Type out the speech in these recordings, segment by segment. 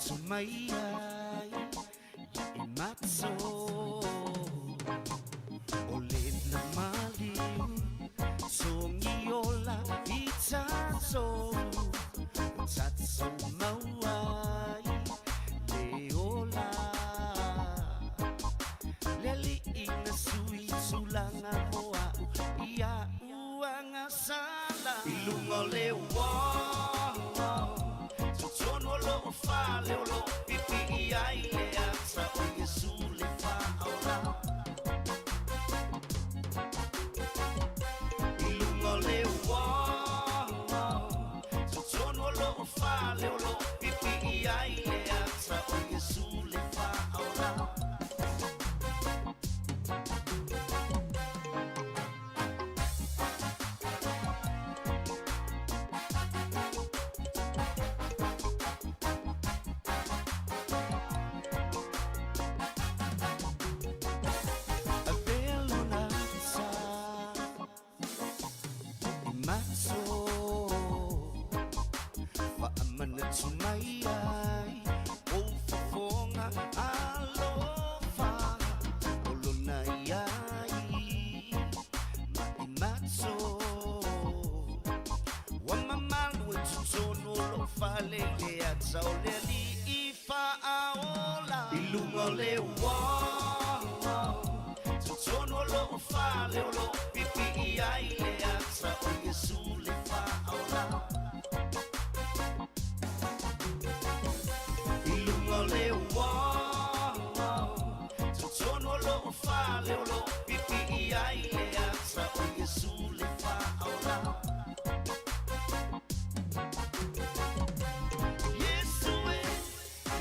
Fa'amanatu mai ai e matso O lena maliu Songi ola i tatou Tatou maua ai le ola Le alii na sui tulaga mo a'u Ia a'u agasala I luga o le uawa Totonu o lo'u fale o lo'o pipii ai le ata o Iesu le Faaola I luga o le uawa Totonu o lo'u fale o lo'o pipii ai le ata o Iesu le Faaola. Ua mamalu i totonu o lou fale i le ata o le Alii Faaola. I luga o le uawa, totonu o lou fale o lo o pipii ai le ata o Iesu le Faaola. I luga o le uawa, Totonu o lou fale o lo o pipii ai le ata o Iesu le Faaola. Iesu e,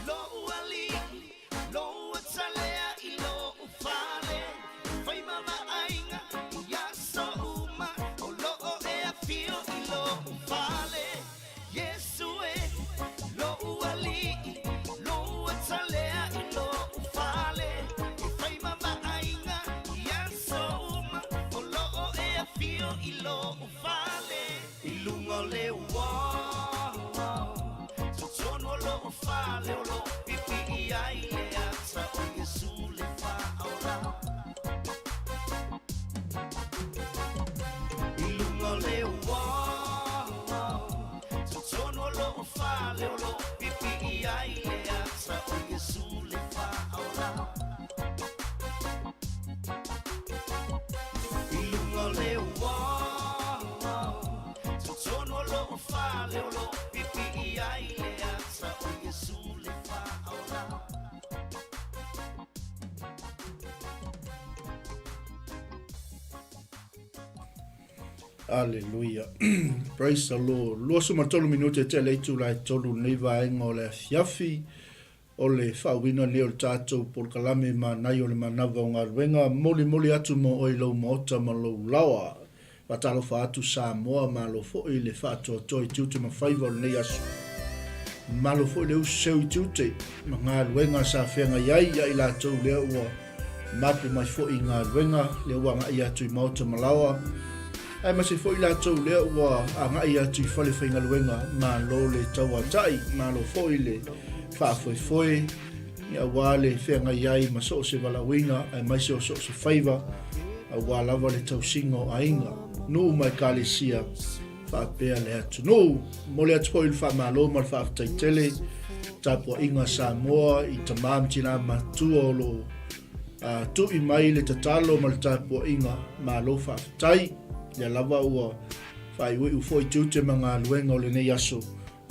lou Alii, lou atalea i lou fale, fai ma vaaiga i aso uma o lo o e afio i lou fale. Iesu e, lou Alii, lou atalea i lou fale, e fai ma vaaiga i aso uma o lo o e afio i lou fale. I luga o le uawa, totonu o lou fale o lo o pipii ai le ata o Iesu le Faaola. I luga o le uawa, Totonu o lou fale o lo o pipii ai le ata o Iesu le Faaola. I luga o le uawa, totonu o lou fale o lo o pipii ai le ata o Iesu le Faaola. Aleluia. Praise the Lord. 23 minute e tele itula e tolu lenei vaega o le afiafi o le faauiina nei o le tatou polokalame manai o le manava o galuega. Molimoli atu mo oe i lou maota ma lou laoa. Faatalofa atu Samoa, malo foi le faatoatoa i tiute ma faiva o lenei aso. Malo foi le usu seu i tiute ma galuega sa feagai ai ia i latou lea ua mapu mai foi i galuega lea ua agai atu i maota ma laoa, aemaise foi latou lea ua agai atu i fale faigaluega, malo le tauatai, malo foi le faafoefoe, aua le feagai ai ma so o se valaauina aemaise o so o se faiva, aua lava le tausiga o aiga, nuu ma ekalesia faapea le atunuu. Momoli atu foi le faamalo ma le faafetai tele tapuaiga a Samoa i tama ma tina matutua o lo o tui mai le tatalo ma le tapuaiga, malo faafetai. Lea lava ua faaiuiu foi tiute ma galuega o lenei aso.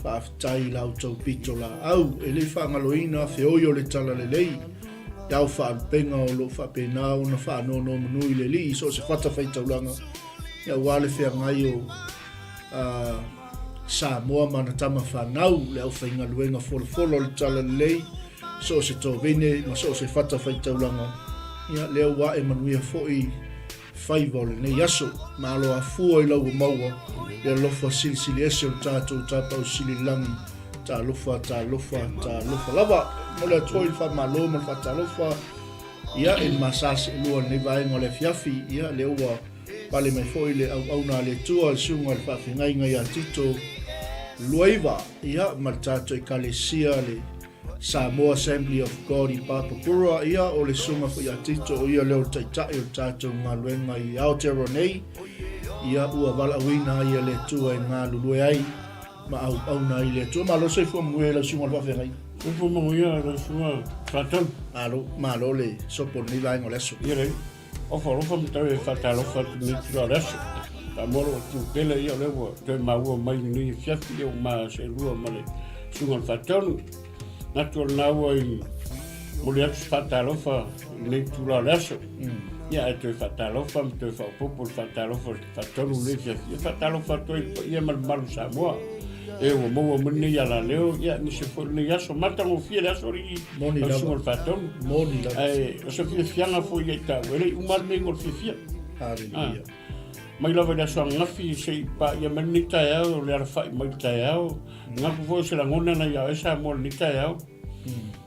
Faafetai i la outou pito laau e le faagaloina feoi o le talalelei i ao faalupega o lo o faapena ona faanonomanu i le Alii i so o se fatafaitaulaga aua le feagai o Samoa ma ana tama fanau, le aufaigaluega folafolo o le talalelei, so o se tovine ma so o se fatafaitaulaga, ia lea ua ae manuia foi faiva o lenei aso. Malo afua i lau ua maua le alofa silisili ese o le tatou Tapaau Sili i le Lagi. Talofa, talofa, talofa lava. Momoli atu foi le faamalo ma le faatalofa ia i le masa seelua o lenei vaega o le afiafi. Ia lea ua pale mai foi le auauna a le Atua, le susuga i le faafegaiga ia Tito Luaiva, ia ma le tatou Ekalesia le. Samoa Assembly of God i Papakura, ia, o le susuga foi ia Tito, o ia lea o le taitai o le tatou galuega i Aotearoa nei, ia, ua valaauina ai e le Atua e galulue ai ma auauna ai le Atua. Malo le soifua manuia i lau susuga i le faafeagaiga. Soifua manuia lau susuga Faatonu. Malo, malo le sopo i lenei vaega o le aso. Ia lelei. Ofa alofa ma tau e faatalofa atu i lenei itula o le aso. Samoa lo outou pele ia o lea ua toe maua mai lenei afiafi ia ua ma seelua ma le susuga i le Faatonu. Manatu o lena ua i momoli atu se faatalofa i lenei itula o le aso. Ia ae toe faatalofa ma toe faaopoopo le faatalofa i le Faatonu i lenei afiafi. Ia faatalofa atu ai i le paia ma le mamalu o Samoa. E ua maua mai lenei alaleo, ia aemaise foi lenei aso matagofie le aso alii Moni lau lava. susuga i le Faatonu. Moni lava. Ae o se fiafiaga foi ia i taua, e le i uma lava le mea o le fiafia. Haleluia. Mai lava i le aso ananafi se i paia mai lenei taeao, o le alafai mai le taeao. Manatu foi o se lagona na ia oe Samoa i lenei taeao.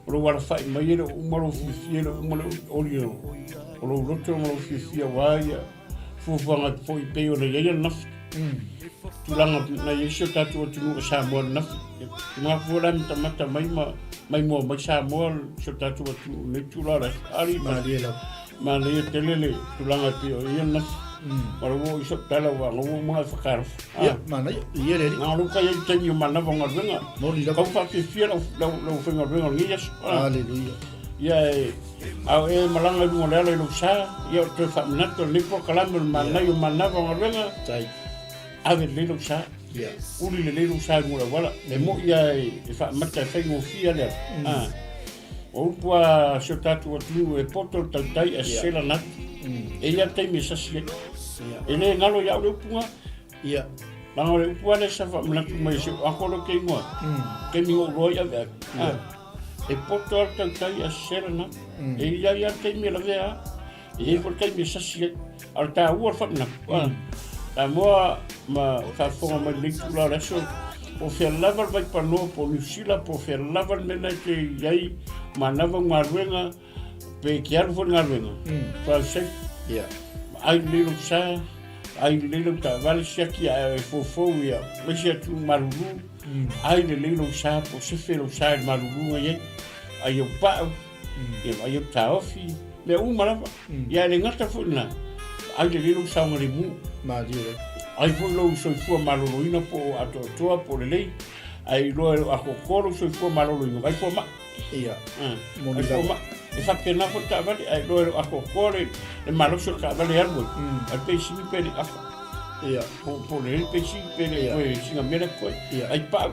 O lou alafai mai e le o uma lou fiafia, e le o uma le olioli o lou loto ma lou fiafia aua ia fuafuaga foi e pei ona i ai ananafi. Tulaga na i ai si o tatou atunuu o Samoa ananafi. E manatu foi o le a matamata mai ma maimoa mai Samoa si o tatou atunuu i lenei itula o le aso. Alii ma Malie lava. Manaia tele le tulaga e pei o i ai ananafi. Ma ua oo i sau tala ua ua uma ona e whakaalofa. Ia, manaia, ia le alii. Na o lou kai ai taimi o manava o galuega. Moni lava. Kau whaafiafia lau, lau, lau faigaluega o lenei aso. Haleluia. Ia e, a o e malaga i luga o le ala i lou sa, ia o toe faamanatu o lenei polokalame o le manaia o manava o galuega, Tai. ave lelei lou sa. Ia. Uli lelei lou sa i luga o le auala. E moi lava e faamata e faigofie le ala. O upu a si o tatou atunuu e poto le tautai ae sese lana atu. E i ai taimi e sasi ai. E le galo ia au le upu na. Ia. Leaga o le upu lava lea sa faamanatu mai e si ou uncle lea ke igoa. Taimi na ou iloa ai ave ave. E poto lava le tautai ae sese lana atu. E i ai lava le taimi e lavea ai. E i ai foi le taimi e sasi ai. A o le taua o le faamanatu, Samoa ma faafofoga mai lenei itula o le aso, po o fea lava le vaipanoa, po o Niu Sila, po o fea lava le mea lena e te i ai, manava au galuega, pe e te alu foi i le galuega, drive safe, ai lelei lou sa, ai lelei lau taavale, siaki ae foufou ia aemaise atunuu malulu, ai lelei lou sa, po o sefe lou sa i le malulu na i ai, ai au pau, Ia vaai au taofi, mea uma lava. Ia e le gata foi lena, ai lelei lou saogalemu. Malie. Ai foi lou soifua maloloina po o atoatoa po o lelei, ae iloa e lou atoatoa lou soifua maloloina, vaai fomai. Ia. Moni lava. Fomai. E faapena foi le taavale, ae iloa e lou atoatoa le, le malosi o le taavale e alu ai. Ai pe sili pe le afa. Ia. Po, po lelei pe sili pe le Ia. sina mea lea koe. Ia. Ai pau.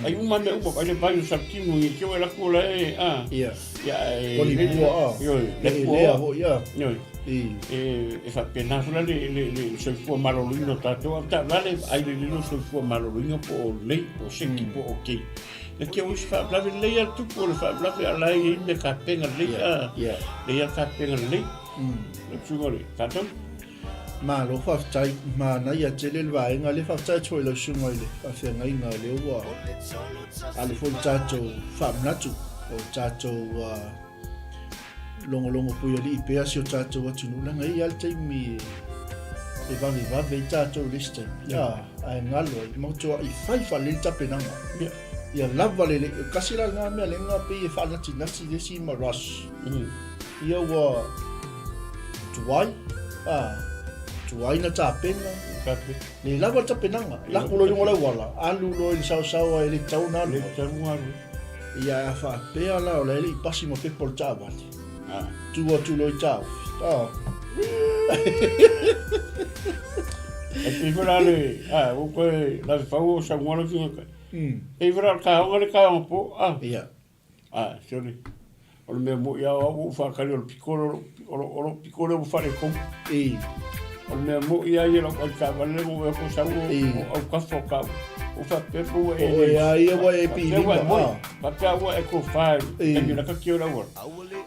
Ai uma mea uma, ai le vai o Salutimu i te oe lako la e, a. Ia. Ia, e... O li pua a. Ioi, le E pua. lea hoi a. Ioi. I. E, e faapena foi la le, le, le soifua maloloina o tatou, a taavale, ai le lilo soifua maloloina po o lelei, po o seki, po o okei. E ke o isi faalavelave lelei a le tupu o le faalavelave a la e i ai mea tapena lelei, a. Ia. Lelei a le tapena lelei. Le susuga o le Faatonu. Malo faafetai, manaia tele le vaega lea, faafetai atu foi i lau susuga i le faafeagaiga lea ua alu foi le tatou faamanatu o le tatou logologo puialii pea si o tatou atunuu leaga e i ai lava le taimi e vavevave ai tatou i le isi taimi ia ae galo ai ma matuai fai faalelei le tapenaga ia lava lelei kasi la lena mea lena pei e faanatinati le isi ma rush Ia ua tuai, a, tuai na tapena. Le lava le tapenaga. Lako loa i luga o le auala, alu loa i le saosaoa e le tatau ona alu. Le tatau ona alu. Ia a faapea la o la e le i pasi ma pepa o le taavale. Tu atu loa i taofi. A. E pei foi la le, a, ua koe lave fau o saunoa lau afioga. Pei foi la o le taoga le taoga po, a. Ia. A, sole, o le mea moi a o au ua ou faatali o le piko lea o lou, o lou piko lea ua faaletonu. I. O le mea moi a ia lau aitaavale lea na ou ea sau o autafa o tau. Ua faapea pe ua e O oe a ia ua e pilima, a. Faapea ua e tofa i taimi laka ki o le auala.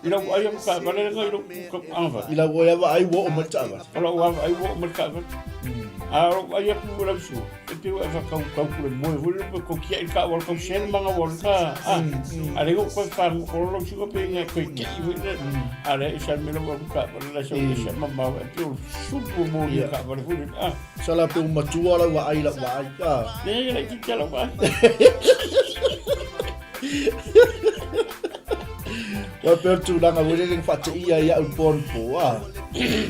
I lau vaai aku taavale lea i lou agavaa. I lau oe a vaai ua oo mai le taavale. O lau vaai ua oo mai le taavale. A o lou vaai atu i lau suo, e pei ua e whakau le moe foi le ko kia i ka wal kau sel manga wal ka a a le ko fa ko lo suka pe ngai ko ki foi le a le isa me lo ka wal la sa isa ma ma e pe su pu mo ni ka wal foi a Sala pe u matua la ua ai la ua ai a ne le ki kia la ua. Ua pei o le tulaga foi lele na faateia ai au i le po anapo, a,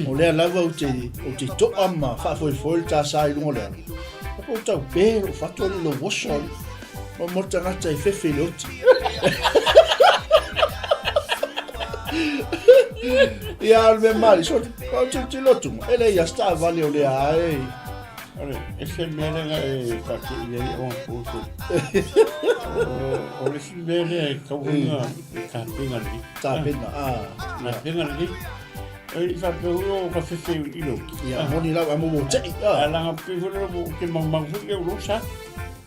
o lea lava ou te, ou te to'a ma faafoefoe le ta sa i luga o le ala. Ua ou tau pe lou fatu alii lou oso alii. Mo mo le tagata e fefe i le oti. Ia, o le mea mali, so, o tilotilo atu, e leai a se taavale o lea e. Ore, e se mea lea e faateia ai o poto. O le isi mea lea e tatau foi ona tapena lelei. Tapena, a. Tapena lelei. E le i faapea foi o ka fefe i le oti. Ia, moni lava, a mo mo tei, a. A laga pei foi lea ou te maumau foi lea o lou sa.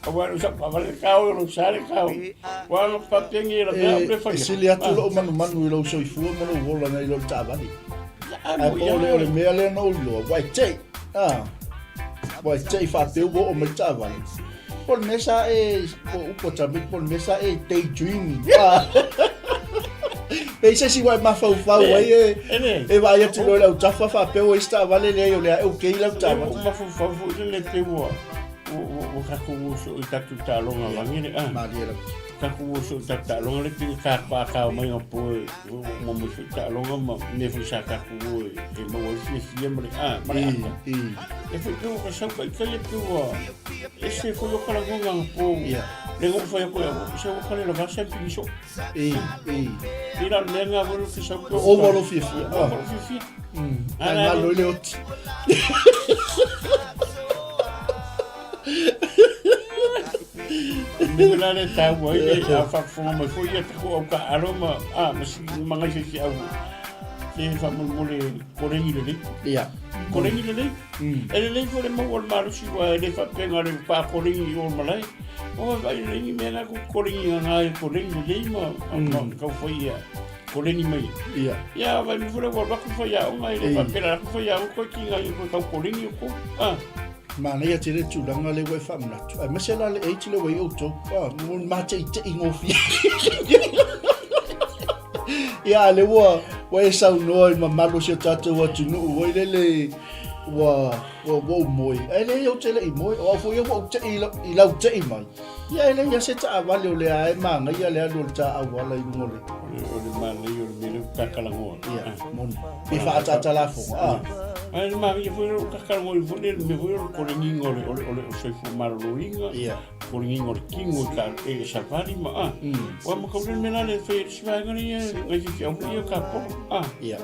Aua e le o sau taavale le kao, o lou sa le kao. Ua na faapea e lavea au le faia. E sili atu lou manumanu i lou soifua ma lou ola nai lo le taavale. Ae po o le, o le mea lea na ou iloa, ua e tei, a. Ua e tei faapea ua oo mai le taavale. Po o le mea sa e, po o upu a tamaiti, po o le mea sa e daydreaming. Pei se isi ua e mafaufau ai e, e vaai atu loa i le autafa faapea ua i se taavale leai o lea e okay lau taavale. Ua mafaufau foi lele pei ua ua tatou oso i tatou taaloga lagi le a. Malie lava. Tatou oso i tatou taaloga le pei ka pa ka mai ngā po e ua mai foi taaloga ma mea foi sa tatou o e maua ai fiafia ma le a ma le ata. E foi pei ua ka sau ka ika ia pei ua ese foi o ka lagona ngā po. Le ngā fai ko ia se ua ka le lava se piniso. I, i. I la mea ngā foi ke sau ko. Ua lo fiafia. Ua lo fiafia. Ai ngalo i le oti. Me la le tau ai le a whakafonga mai foi ia te ko au ka aro ma a ma si mangai se ki au te whamolemole korengi lelei. Ia. Korengi lelei. E lelei foi le maua o le malosi ua e le faapea le pākorengi i o malae. O vai lelei ni mea ngā ko korengi ngā ngā e korengi lelei ma ma kau whai ia korengi mai. Ia. Ia vai me fura ua raku whai a onga e le faapea raku whai a o koe ki ngā i koe kau korengi o ko. Ah. Manaia tele tulaga lea ua e faamanatu. Aemaise la le age lea ua i ai outou. Ah, ua mateʻiteʻi gofie. Ia, a lea ua, ua e saunoa i mamalu o si o tatou atunuu foi lele ua, ua, ua ou moe. Ae leai ou te le i moe. O au foi ia ua ou teʻi i lau, i lau teʻi mai. Ia, e leai lava se taavale o lea e manaia le alu o le ta auala i luga o le... O le manaia o le mea lea ua takalanoa. Ia, moni. Pe faaataata lafoga, a. Ae le manaia foi o le takalanoa foi lele mea foi o le koleniga o le, o le, o le soifua maloloina. Ia. Koleniga o le tino i ka, e savali ma, a. Ua ma kau le mea la le fai e le sivaega le ia, ngai whiwhi au ia ka polo, a. Ia.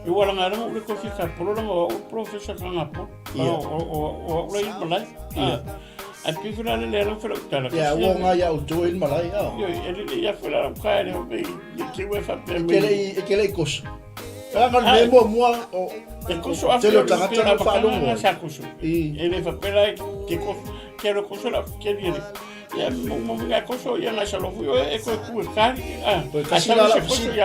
E ua langa langa ule kofi ka polo langa o au professor ka ngā polo. Ia. O, o, o, o, au la i malae, a. Ai pei foi la le ala foi lau tala. Ia, ua ngā ia outou e le malae, a. Io, e le ia foi la ka e le pe i te ua faapea mai. E ke le i koso. Leaga le mea muamua o E koso a tele o tagata na faalogo ai. Sa koso. E le faapea la ke koso, ke le koso la ke le. Ia mo mo nga koso ia nga sa lofu e koe ku e kari. Ah, Toe tasi la lau fesili.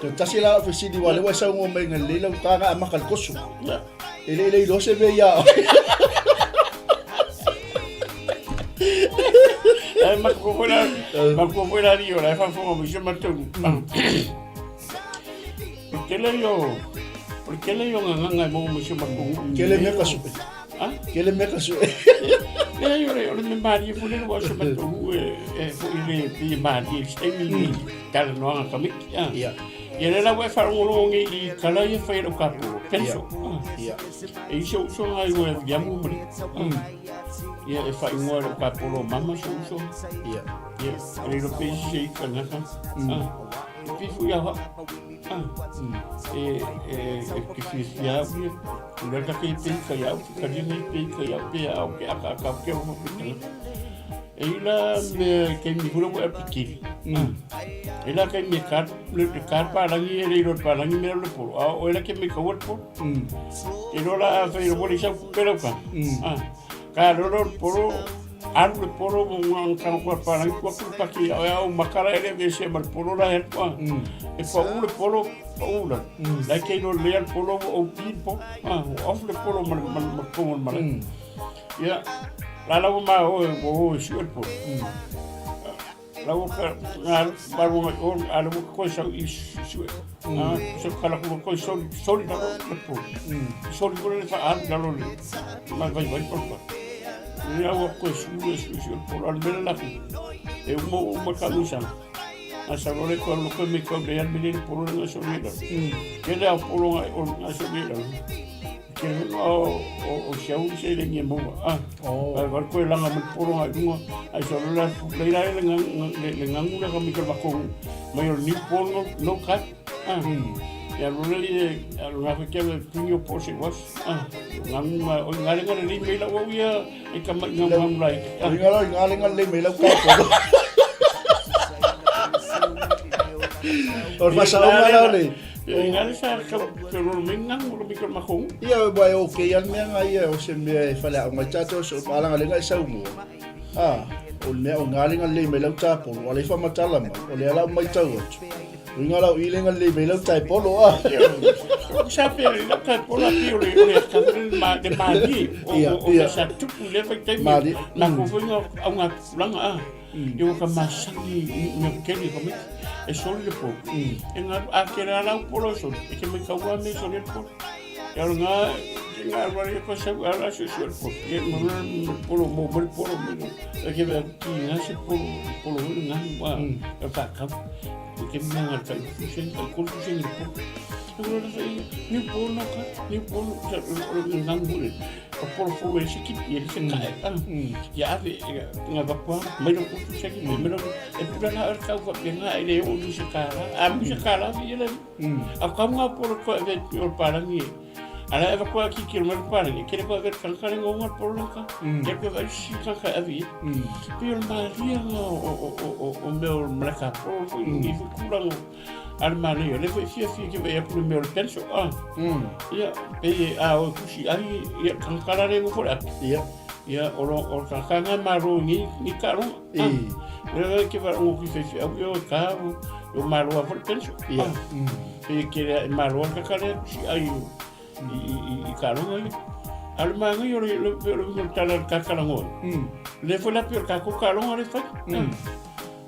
Toe tasi la lau fesili wa le ua sau ngo mai ngai le lau taga a maka le koso. E le le iloa se mea ia oe. Ai matua foi la, matua foi la rio la e faafofoga mai si o matou. O le tele ia o, o le tele ia o gagaga e maua mai si o matou nuu. Kele mea ka sue. Ha? Kele mea ka sue. Leai o le, o le mea malie foi lele ua o si o matou nuu e, e foi le pei e malie i se taimi i talanoaga a tamaiti. Ah. Ia. Ia lea la ua e faalogologo nei i tala ia e fai e lau kapolo, pencil. Ah. Ia. E i si ou uso lena i o e Viliamu ma le. Ia e faaigoa e lau kapolo o mama si ou uso. Ia. Ia, e le iloa pe isi se isi tagata. Ah. E pei foi ia vaa. Ah. E, e, e ke fiafia au ia. O lea take i pei ka iau, ka ringa i pei ka iau, pe au ke aka aka au ke au whakapetanga. E i la mea kei mi hura ua apikiri. E la kei me ka, le ka pārangi e reiro pārangi me le poro. A o e la ke me kaua le poro. E roa la a whai roa le sau kupe rau ka. Ka roro le poro, alu le poro mo ngā ngā kua pārangi kua kuru paki au e au makara e le vese ma le poro la he pa. E pa u le poro, pa u la. Lai kei ro lea le poro o pi le poro. O off le poro ma ma ma kongo ma le. Ia, la lau ma o e o e sue le poro. Lau ka ngā maru ngai o a lau ka koe sau i sue. Ah, so ka la koe soli soli la le poro. Soli koe le fa alu lalo le ma vai vai poro pa. Ia ua koe sue sue sue le poro al mele la ku. E uma uma ka musanga. Nga sa lore ko lo ko me ko le al mele polo nga so le. Ke le au polo nga o nga so le. Ke le o o o siau se le ngi mo. Ah. Oh. Ba ba ko langa mo polo nga dunga. Ai so le la le la le nga le le nga ngula ka mi ko ba ko. Mai o ni polo no kat. Ah. Ya lo le le ya lo nga ke le pinyo po se was. Ah. Nga nga o nga le nga le me la o ia e ka mai nga nga lai. O inga la inga le nga le me la ka polo. O le faasaoga la o le Inga le sa ka te ro me nga mo mi ko makong. Ia ua e okay a le mea nga ia o se mea e faleaoga ai tatou so malaga le nga i saumua. A, o le mea o nga le nga lelei mai lau tapolo, a le faamatala mai, o lea la u maitau atu. Uiga lau i le nga lelei mai lau taepolo a. Sa pe le lau taepolo a pi o le o le ka le ma le mali o o o sa tupu le vai taimi. Mali. Na ko foi nga au nga tupulaga a. I o ka masani i mea kele ka mai e soli le polo. E nga a ke la lau polo e soli. E ke mai kaua me soli le polo. E alo nga ke nga wale ko sa ala su su le polo. E mo le polo mo mo le polo mo. E ke ve ki nga se polo polo le nga wa e fa ka. E ke mea nga kai ku sen kai ku sen le polo. E mo le ni polo ka ni polo sa le nga mo le. O polo fou e se kipi e se kae. Ia ave nga vakua mai lo kutu se ki mai lo e pula la ar kau ka penga e le o ni se kala. A mi se kala vi ele. A kau nga polo ko e o parangi. Ala e vakua ki ki mai parangi. Kere ko e kan kare ngo nga polo ka. Kere ko e si ka ka avi. Pi o maria nga o o o o o me o mreka polo fo i kula ngo. A le manaia, lea foi fiafia ke vaai atu le mea o le pencil, ah. Ia, pei a o tusi ai, ia, kangakala le ngo foi le api. Ia. Ia, o lo, o ka ka ngā maro ni, ni ka ronga. I. Lea foi ke vaai ngo ki whaiwhi au, ia o ka, o, o maro a foi le pencil. Ia. Ah. Pei ke lea e maro a kakale tusi ai o, i, i, i, i ka ronga ia. A le māngai o le, le, le, le, le tala le kakalangoa. Le foi la pi o le kako ka ronga le whai.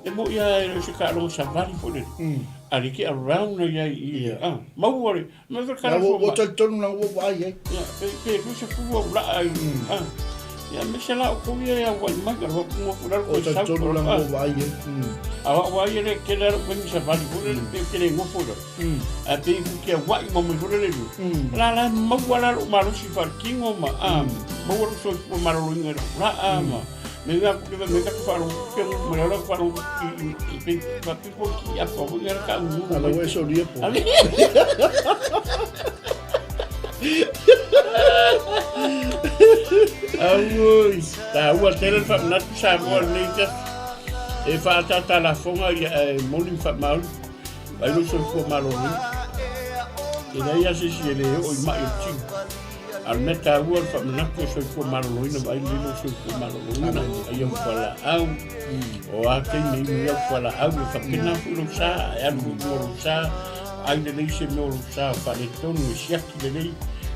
E moʻi a e le o se kaaloga savali foi lele. A like around na iai i Yeah. ah, maua le ma fe Na kala ua fua ua talitonu na ua vaai ai. Ia, pe pe lu se fua ula ai. Ah. Ia me se la o ko ia ia wai mai ka ro mo fu la Ua ko sa talitonu na ua vaai ai. A wa wa ia le ke le ro ni savali foi lele pe ke le ngofo la. A pe ku ke wai mo mo foi lele. La la maua la lo malosi fa kingo ma ah maua lo so fua malo inga la ah ma. Me nga ku me ka faru ke me la faru ki ki pa pi po ki a po nga ka u Ala ua e solia po. Ale. Auoi, taua tele le faamanatu Samoa lenei te aso. E faatātā lafoga ia e moni ma faamaoni, ai lou soifua maloloina. E leai lava se isi e le oo i mai o le tino. A o le mea taua o le faamanatu o soifua maloloina vaai lelei lou soifua maloloina, ai au fualaau, o a taimi e inu ai au fualaau, e faapena foi lou sa, e alu foi i luga o lou sa, ai lelei se mea o lou sa o faaletonu e siaki lelei,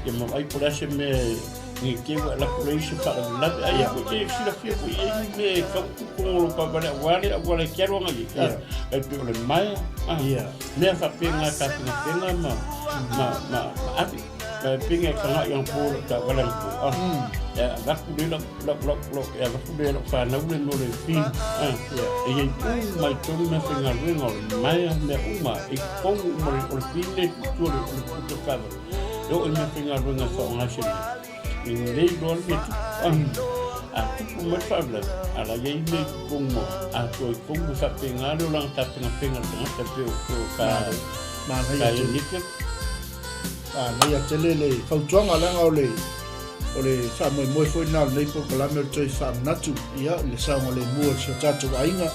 ia ma vaai po o le a se mea e ne i te ua e lako lelei se faalavelave. Ae ia foi te silafia foi i ai ni mea e tau tupu o lou papa le auala, auala e te alu agai ai, e pei o le maea, mea faapena tapenapena ma ma ma ave. E pinga e kanga i po la ta wala po a. E avatu le lau lau lau lau e avatu le lau whanau le no le pi. A. E iai pu mai tonu mea whaingaluenga o le maea mea uma e kongu uma le o le pi le tutua le o le puto kava. E o e mea whaingaluenga whaonga se mea. E lei loa le mea tupu. A. A tupu mai le whaalavelave. A la iai mea i kongu mo. A toi kongu whapenga le o langa tapengapenga le tangata pe o pe o ka Manaia ka tele. ia Manaia tele le fautuaga leaga o le o le faamoemoe foi lena o lenei polokalame o le toe faamanatu ia i le saogalemu o si o tatou aiga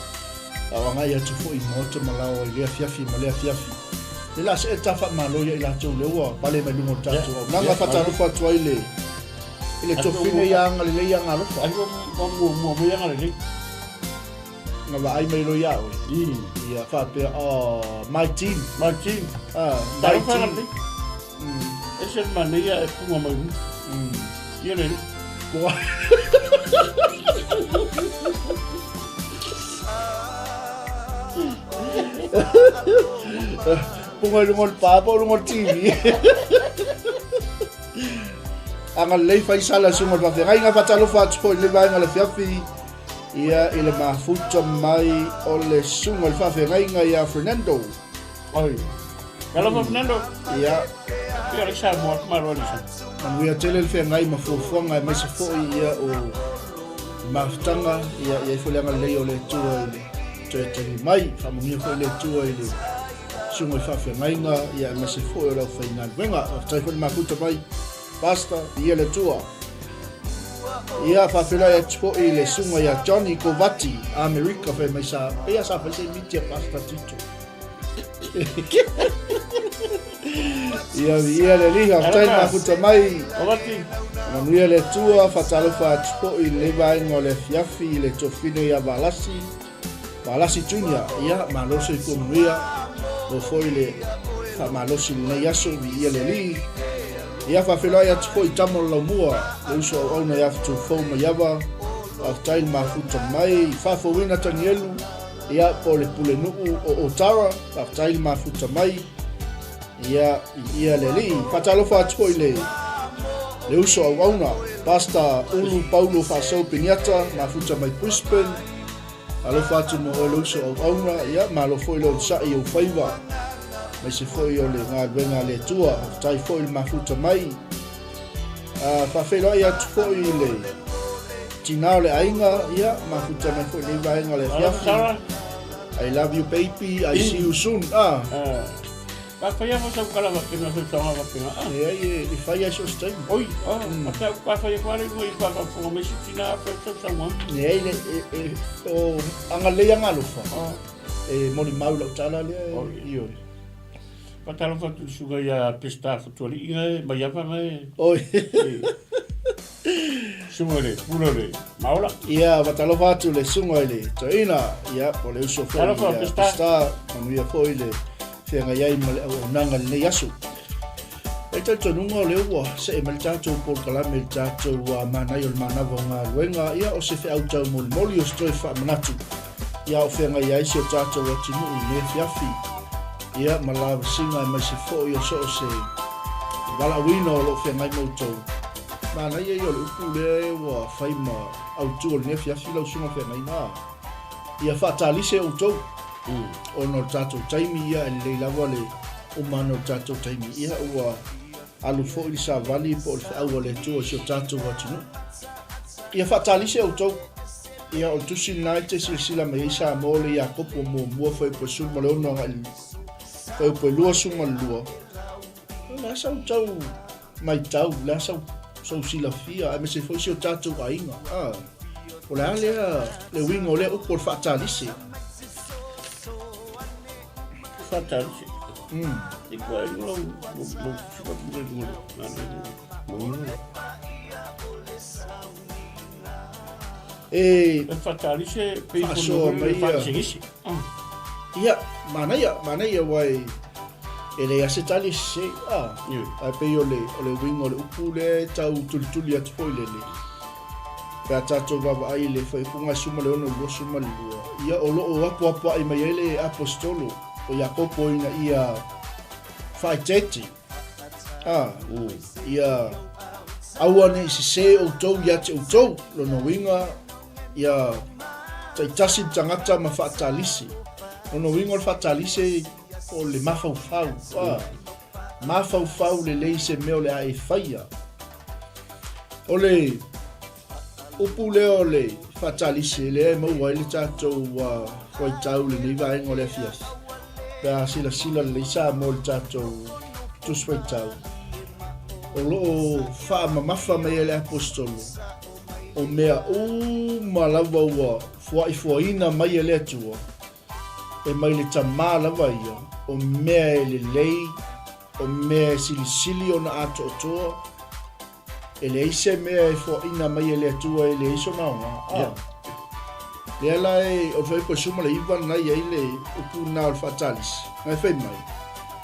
a o agai atu foi i maota ma laoa i lea afiafi ma lea afiafi. Le la see ta faamalo ia i latou lea ua pale mai luga o le tatou auaunaga. Faatalofa atu ai le i le tofine ia agalelei agalofa. Ai ua muamua mai agalelei. Na vaai mai loa ia oe. Ia faapea, oh, my team. My team. Ah, my team. E se manaia e punga mai hu. Ia le. Boa. Punga i luga o le pā po o luga o le TV. Agalelei Faisala susuga o le faafeagaiga, faatalofa atu foi i le vaega o le afiafi. Ia i le mafuta mai o le susuga i le faafeagaiga ia Fernando. Oi. Talofa Fernando. Ia. Ia le Samoa malo alisa. Manuia tele le feagai ma fuafuaga aemaise foi ia o le mafutaga ia i ai foi le agalelei o le Atua i le toe tali mai. Faamanuia foi le Atua i le susuga i le faafeagaiga ia aemaise foi o le aufaigaluega. Faafetai foi le mafuta mai Pastor, viia le Atua. Ia faafeiloai atu foi i le susuga ia Johnny Kovati, Amerika fai mai sa pei sa fai se miti a Pastor Tito. Ia viia le Alii, faafetai le mafuta mai. Kovati. Manuia le Atua, faatalofa atu foi i lenei vaega o le afiafi i le tofine ia Valasi. Valasi Junior, ia malo le soifua manuia, maua foi le faamalosi i lenei aso, viia le Alii. Ia faafeiloai atu foi i tama o le laumua, le uso auauna ia Fetufou Maiava, faafetai le mafuta mai, faafouina Tanielu, ia po o le pulenuu o Otara, faafetai le mafuta mai, ia viia le Alii. Faatalofa atu foi i le le uso auauna, Pastor Ulu Paulo Faasau Peniata, mafuta mai Brisbane, Alofa atu mo oe le uso auauna, ia malo foi le onosai i ou faiva, aemaise foi o le galuega a le Atua. Faafetai foi le mafuta mai. Faafeiloai atu foi i le tina o le aiga, ia mafuta mai foi lenei vaega o le afiafi. I love you baby, I see you soon. Ah. Ka whai aho sau kala wapena, sau taonga wapena. Ah. E ai e, e whai ai so se taimi. Oi, ah, mm. a ka whai ako are rua i whakafonga mai si tina a whai sau saunga. E ai le, e, e, o anga lei anga alofa. Ah. E moli mau lau tala lea e, oh, i oi. Patalo whatu suga ia pesta whatuali inga e, mai ava nga e. Oi. Sunga le, pula le, maola. Ia, fatalofa atu le sunga i le toeaina, ia, po o le uso foi Talofa, ia Pesta. Pesta, manuia foi le feagai ai ma le auaunaga i lenei aso. E talitonuga o lea ua see mai le tatou polokalame i le tatou manaia o le manava o galuega, ia o se feau taumolimoli o se toe faamanatu ia o feagai ai si o tatou atunuu i lenei afiafi, ia ma lavasiga aemaise foi o so o se valaauina o lo o feagai ma outou. Manaia ia o le upu lea ua fai ma autu o lenei afiafi lau susuga feagaiga, ia faatalise outou ona o le tatou taimi, ia e lelei lava le uma ana o le tatou taimi, ia ua alu foi le savali po o le feau a le Atua i si o tatou atunuu. Ia faatalise outou. Ia o le tusi lena e te silasila mai ai Samoa le Iakopo muamua fuaiupu e 16 agai i le fuaiupu e 22. O le a sa outou matau, o le a sa outou silafia, aemaise foi si o tatou aiga. Ah, o le a lea le uiga o lea upu o le faatalise? Faatalise. I kua e lua lau lau lau lau lau E E whatalise pe Faasoa mai ia. Whatisegese. Ia, manaia, manaia aua e e leai lava se tali e sese. Ah, ae pei o le o le uiga o le upu lea e tau tulituli atu foi le le pe a tatou vaavaai i le faaiupuga e 16 22, ia o lo o apoapoai mai ai le Aposetolo o Iakopo ina ia faaeteete. A, ia aua ne i sesē outou ia te outou, lona uiga, ia taitasi le tagata ma faatalise. Lona uiga o le faatalise o le mafaufau. A, mafaufau lelei se mea o le a e faia. O le upu lea o le faatalise lea e maua ai le tatou fuaitau i lenei vaega o le afiafi. Pe a silasila lelei Samoa i le tatou tusi faitau, o lo o faamamafa mai e le Aposetolo, o mea uma lava ua fuaifuaina mai e le Atua, e mai le Tamā lava ia, o mea e lelei, o mea e silisili ona atoatoa, E leai se mea e foaina mai e le Atua e leai sona aoga. A. Lea la e, o le fuaiupu e 19 lena e i ai le upu lena o le faatalise. Na e fai mai,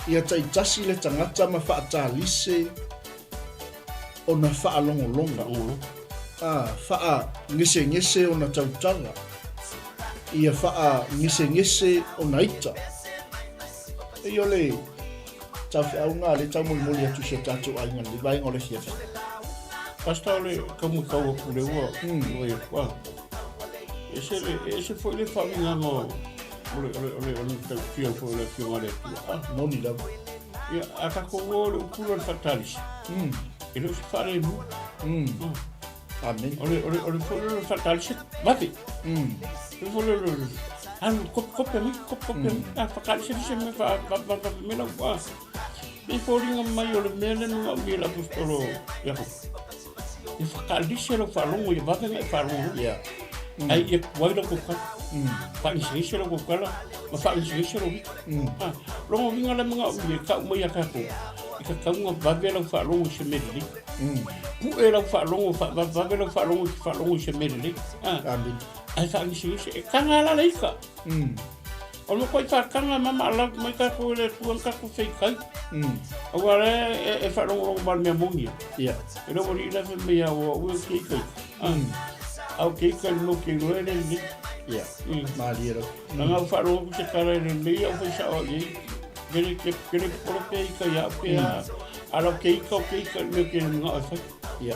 ia taitasi le tagata ma faatalise ona faalogologo. A, faagesegese ona tautala. Ia faagesegese ona ita. Pei o le taufeau lena lea e taumolimoli atu i si o tatou aiga i le vaega o le afiafi. Pastor o le taumatau atu lea ua fai atu a. Ese le, e ese foi le faauigaga o, o le, o le, o le, o le matautia foi o le Afioga a le Atua. Ah. Moni lava. Ia, a tatou o le upu lea o le faatalisi, e le o se faalemu. Ah. Amene. O le, o le, o le foi lea o le faatalisi, vave. O le foi lea o le, alu, kope, kope mai, kope, kope mai. Ah, faatalisi se mea, faa, faa, faa, faa, me lau, ah. E foliga mai o le mea lea na manaomia e le Aposetolo Iakopo. E whakalise lau faalogo ia vave ona e faalogo. Ai ia tuai lau taukala. Faagesegese lau taukala ma faagesegese lou ika. Ah, lona uiga la e manaomia e tau mai ia tatou, e tatau ona vave lau faalogo i se mea lelei. Pue lau faalogo, faavavevave lau faalogo e te faalogo i se mea lelei. Ah, ae faagesegese, e taga lava la le ika. O le matua faataga ma maalau mai tatou e le Atua na tatou feitai. Aua o lea e faalogologo ma le mea moni. Ia. E le alii la fai mai au au e te ika ika. A o te ika i le mea ou te iloa e le lelei. Ia. Malie lava. Leaga ou faalogo atu se tala e lelei au fai sao au i ai. Kele kele popole pe ika ia au pe a. A o te ika o te ika i le mea ou te le manao e fai. Ia.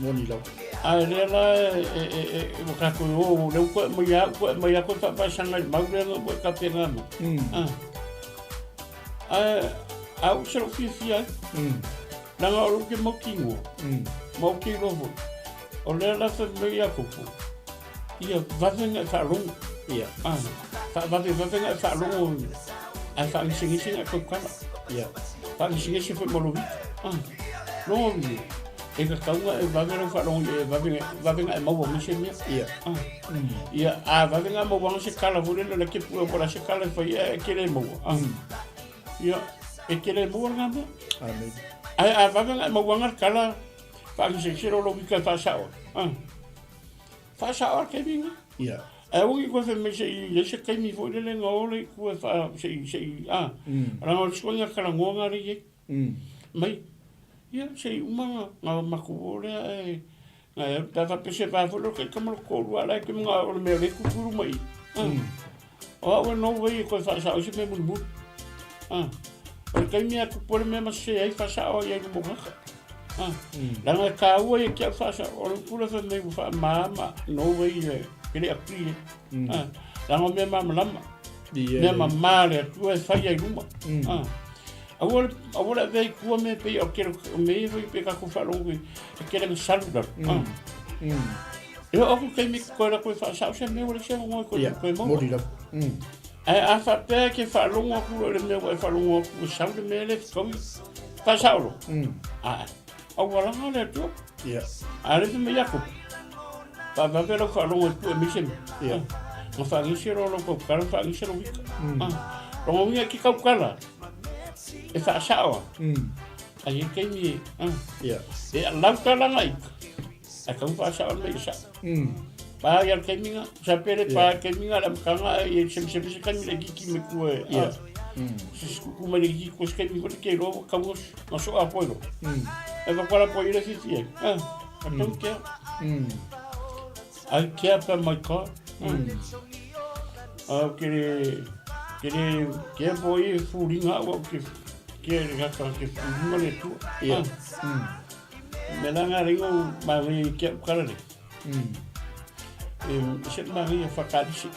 Moni lava. A lea la e ua tatou o, lea ua toe aumai lava, toe aumai lava toe faavaesaga i le mau lea na ua e tapena mai. Ae a ou se lou fiafia ai. Leaga o lou te mautinoa, ma ou te iloa foi, o lea la fai mai Iakopo, ia vave ona e faalogo. Ia. Faavavevave ona e faalogo ae faagesegese ona e tautala. Ia. Faagesegese foi ma lou ita. Lona uiga, e tatau ona e vave lau faalogo ia e vave, vave ona e maua mai se mea. Ia. Ia, a vave ona maua anga se tala foi lele, o la e te pue po o le a se tala e fai ae e te le maua. Ia, e te le maua lena mea. Amen. Ae a vave ona e maua anga le tala, faagesegese loa lou ita e faasao ai. Faasao lava le taimi lena. Ia. Ae aua ne i toe fai mai se i i ai se taimi foi lele na o lea i tua e faa, se i, se i, a. Leaga o le suaiga talanoa lena lea e i ai. Mai, ia, se i uma na, na matou o lea ae, na e alu, pe a faapea se va foi lea o le taitama lota toalua, a o la e te manao o le mea o lea e tupu i luma i i. O au e no way e toe faasao ai se mea mulimuli. O le taimi lava e tupu ai le mea ma sese ai, faasao ai i luma o tagata. Leaga e taua ia te au faasao, o le upu lea fai mai ua faamama, no way e le agree ai. Leaga o mea malamalama, mea mama a le Atua e fai ai i luma. Aua le, aua le avea i tua mea pei o tele o mea ia foi pe tatou faalogo e tele na salu lalo. E oo atu taimi e toe latou e faasao se mea ua leai se avanoa e toe toe maua. Moni lava. Ae a faapea e te faalogo atu loa i le mea ua e faalogo atu ua sau le mea lea e fetaui, faasao loa. Ae, aualaga le Atua. A o lea fai mai Iakopo, faavave lau faalogo e pue mai se mea. Na faagese loa lau tautala, faagese lou ika. Lona uiga e te tautala, e faasao lava. Ae i ai taimi e, e alau talaga ika, ae tatau ona faasao le mea ia sao. Pa ia le taimi na, sa pe le pa le taimi na le amataga ae ia semeseme se taimi laitiiti mai tua e, se kuku mai laitiiti tua se taimi foi le te iloa ua tatau ona soa atu ai loa. E avatu lava po i le fifi ai, I don't care. I care about my car. Au ke le, ke le, ke po i e furinga au au ke, ke le kaka ke furinga le tua. Me la ngā ringo ma ngai ke au kala le. E se ma ngai whakarisi.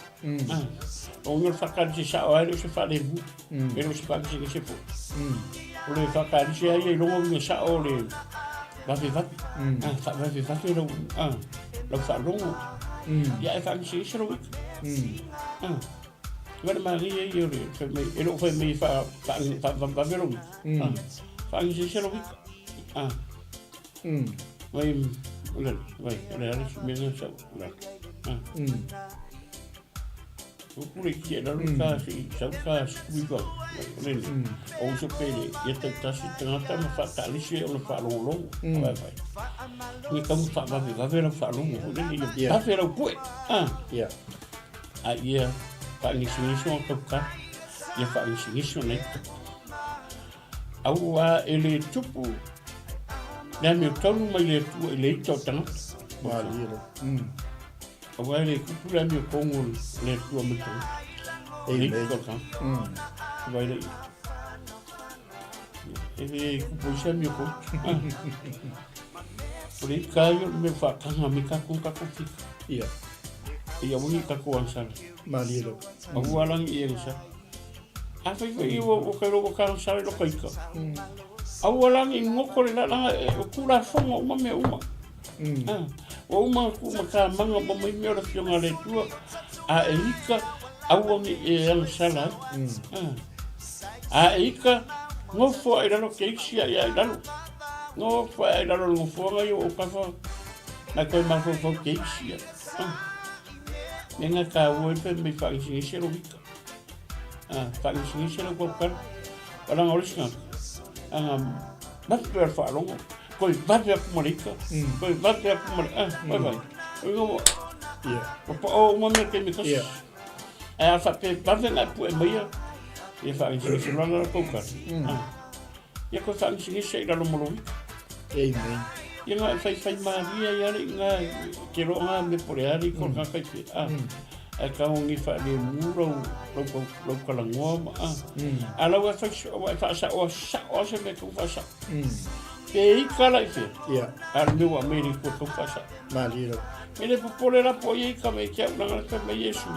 O ngā whakarisi sa o aere o se wharehu. E o se whakarisi ke se po. O le whakarisi ai e rongo ngā sa o le vave vave. Wha vave vave rau, rau wharongo. Ia e whakarisi i se rau ika. Wale ma ngai e o le whai mai, e loo whai mai wha, wha, wha, vave rau ika. Whakarisi i se rau ika. Vai, vai, vai, o le ala se mea sa, la. O pule ki e lalo ka se sau ka skui ka. Le le. O uso pele, ia tau tasi tangata ma whaatalisi e ona whaalongolongo. Vai vai. Ni kamu whaavave vave lau whaalongo. Le le ia vave lau pue. Yeah. A ia whaangisingiso o tau ka. Ia whaangisingiso nei. Aua e le tupu le amiotonu mai le Atua i le ita o tagata. Malie lava. Aua e le tupu le amiotonu o le Atua mai tagata. Le ita o tagata. Vai le E le tupu ai se amiotonu. O le ita ia o le mea faataga mai tatou tatou fika. Ia. Ia ua ni tatou agasala. Malie lava. Aua la ni e agasala. Afai foi ua ua kai ua ka agasala i loka ika. Aua la ni ngoko le lalaga e o Tulafono uma mea uma. Ah, ua uma ku ma ka manga ma mai mea o le Afioga a le Atua, a e ika, aua ni e agasala ai. Ah. A e ika, nofo ai lalo ke isi ai ai lalo. Nofo ai lalo le nofoaga ia o kafa, nai koe mafaufau ke isi ai. Ah. Me nga tāua i pe mai whaangisigisi lo wika. Ah, whaangisigisi lo kaukara. Wala ngā isi ngā. Anga, mapi pe ar whaalongo. Koi vape aku ma le ika. Koi vape aku ma le, ah, vai vai. Oi ngā, Yeah. o pa o uma mea kei me kasi. Yeah. Ai a whape vape ngā pue maia. Ia whaangisigisi lo lo kaukara. Ah. Ia koe whaangisigisi i lalo mo lo wika. Amen. Ia ngā whai whai māria i are i ngā ke roa ngā me pore ari ko ngā kai te a. Ai ka ngi wha le mu rau rau rau rau kalangoa ma a. A lau e whai e wha sa o sa o se me kau wha sa. Te i kala i te. Yeah. A le mea me ri ko kau wha sa. Mārie rau. Me le popole la po i ka me kia unanga le me Yesu.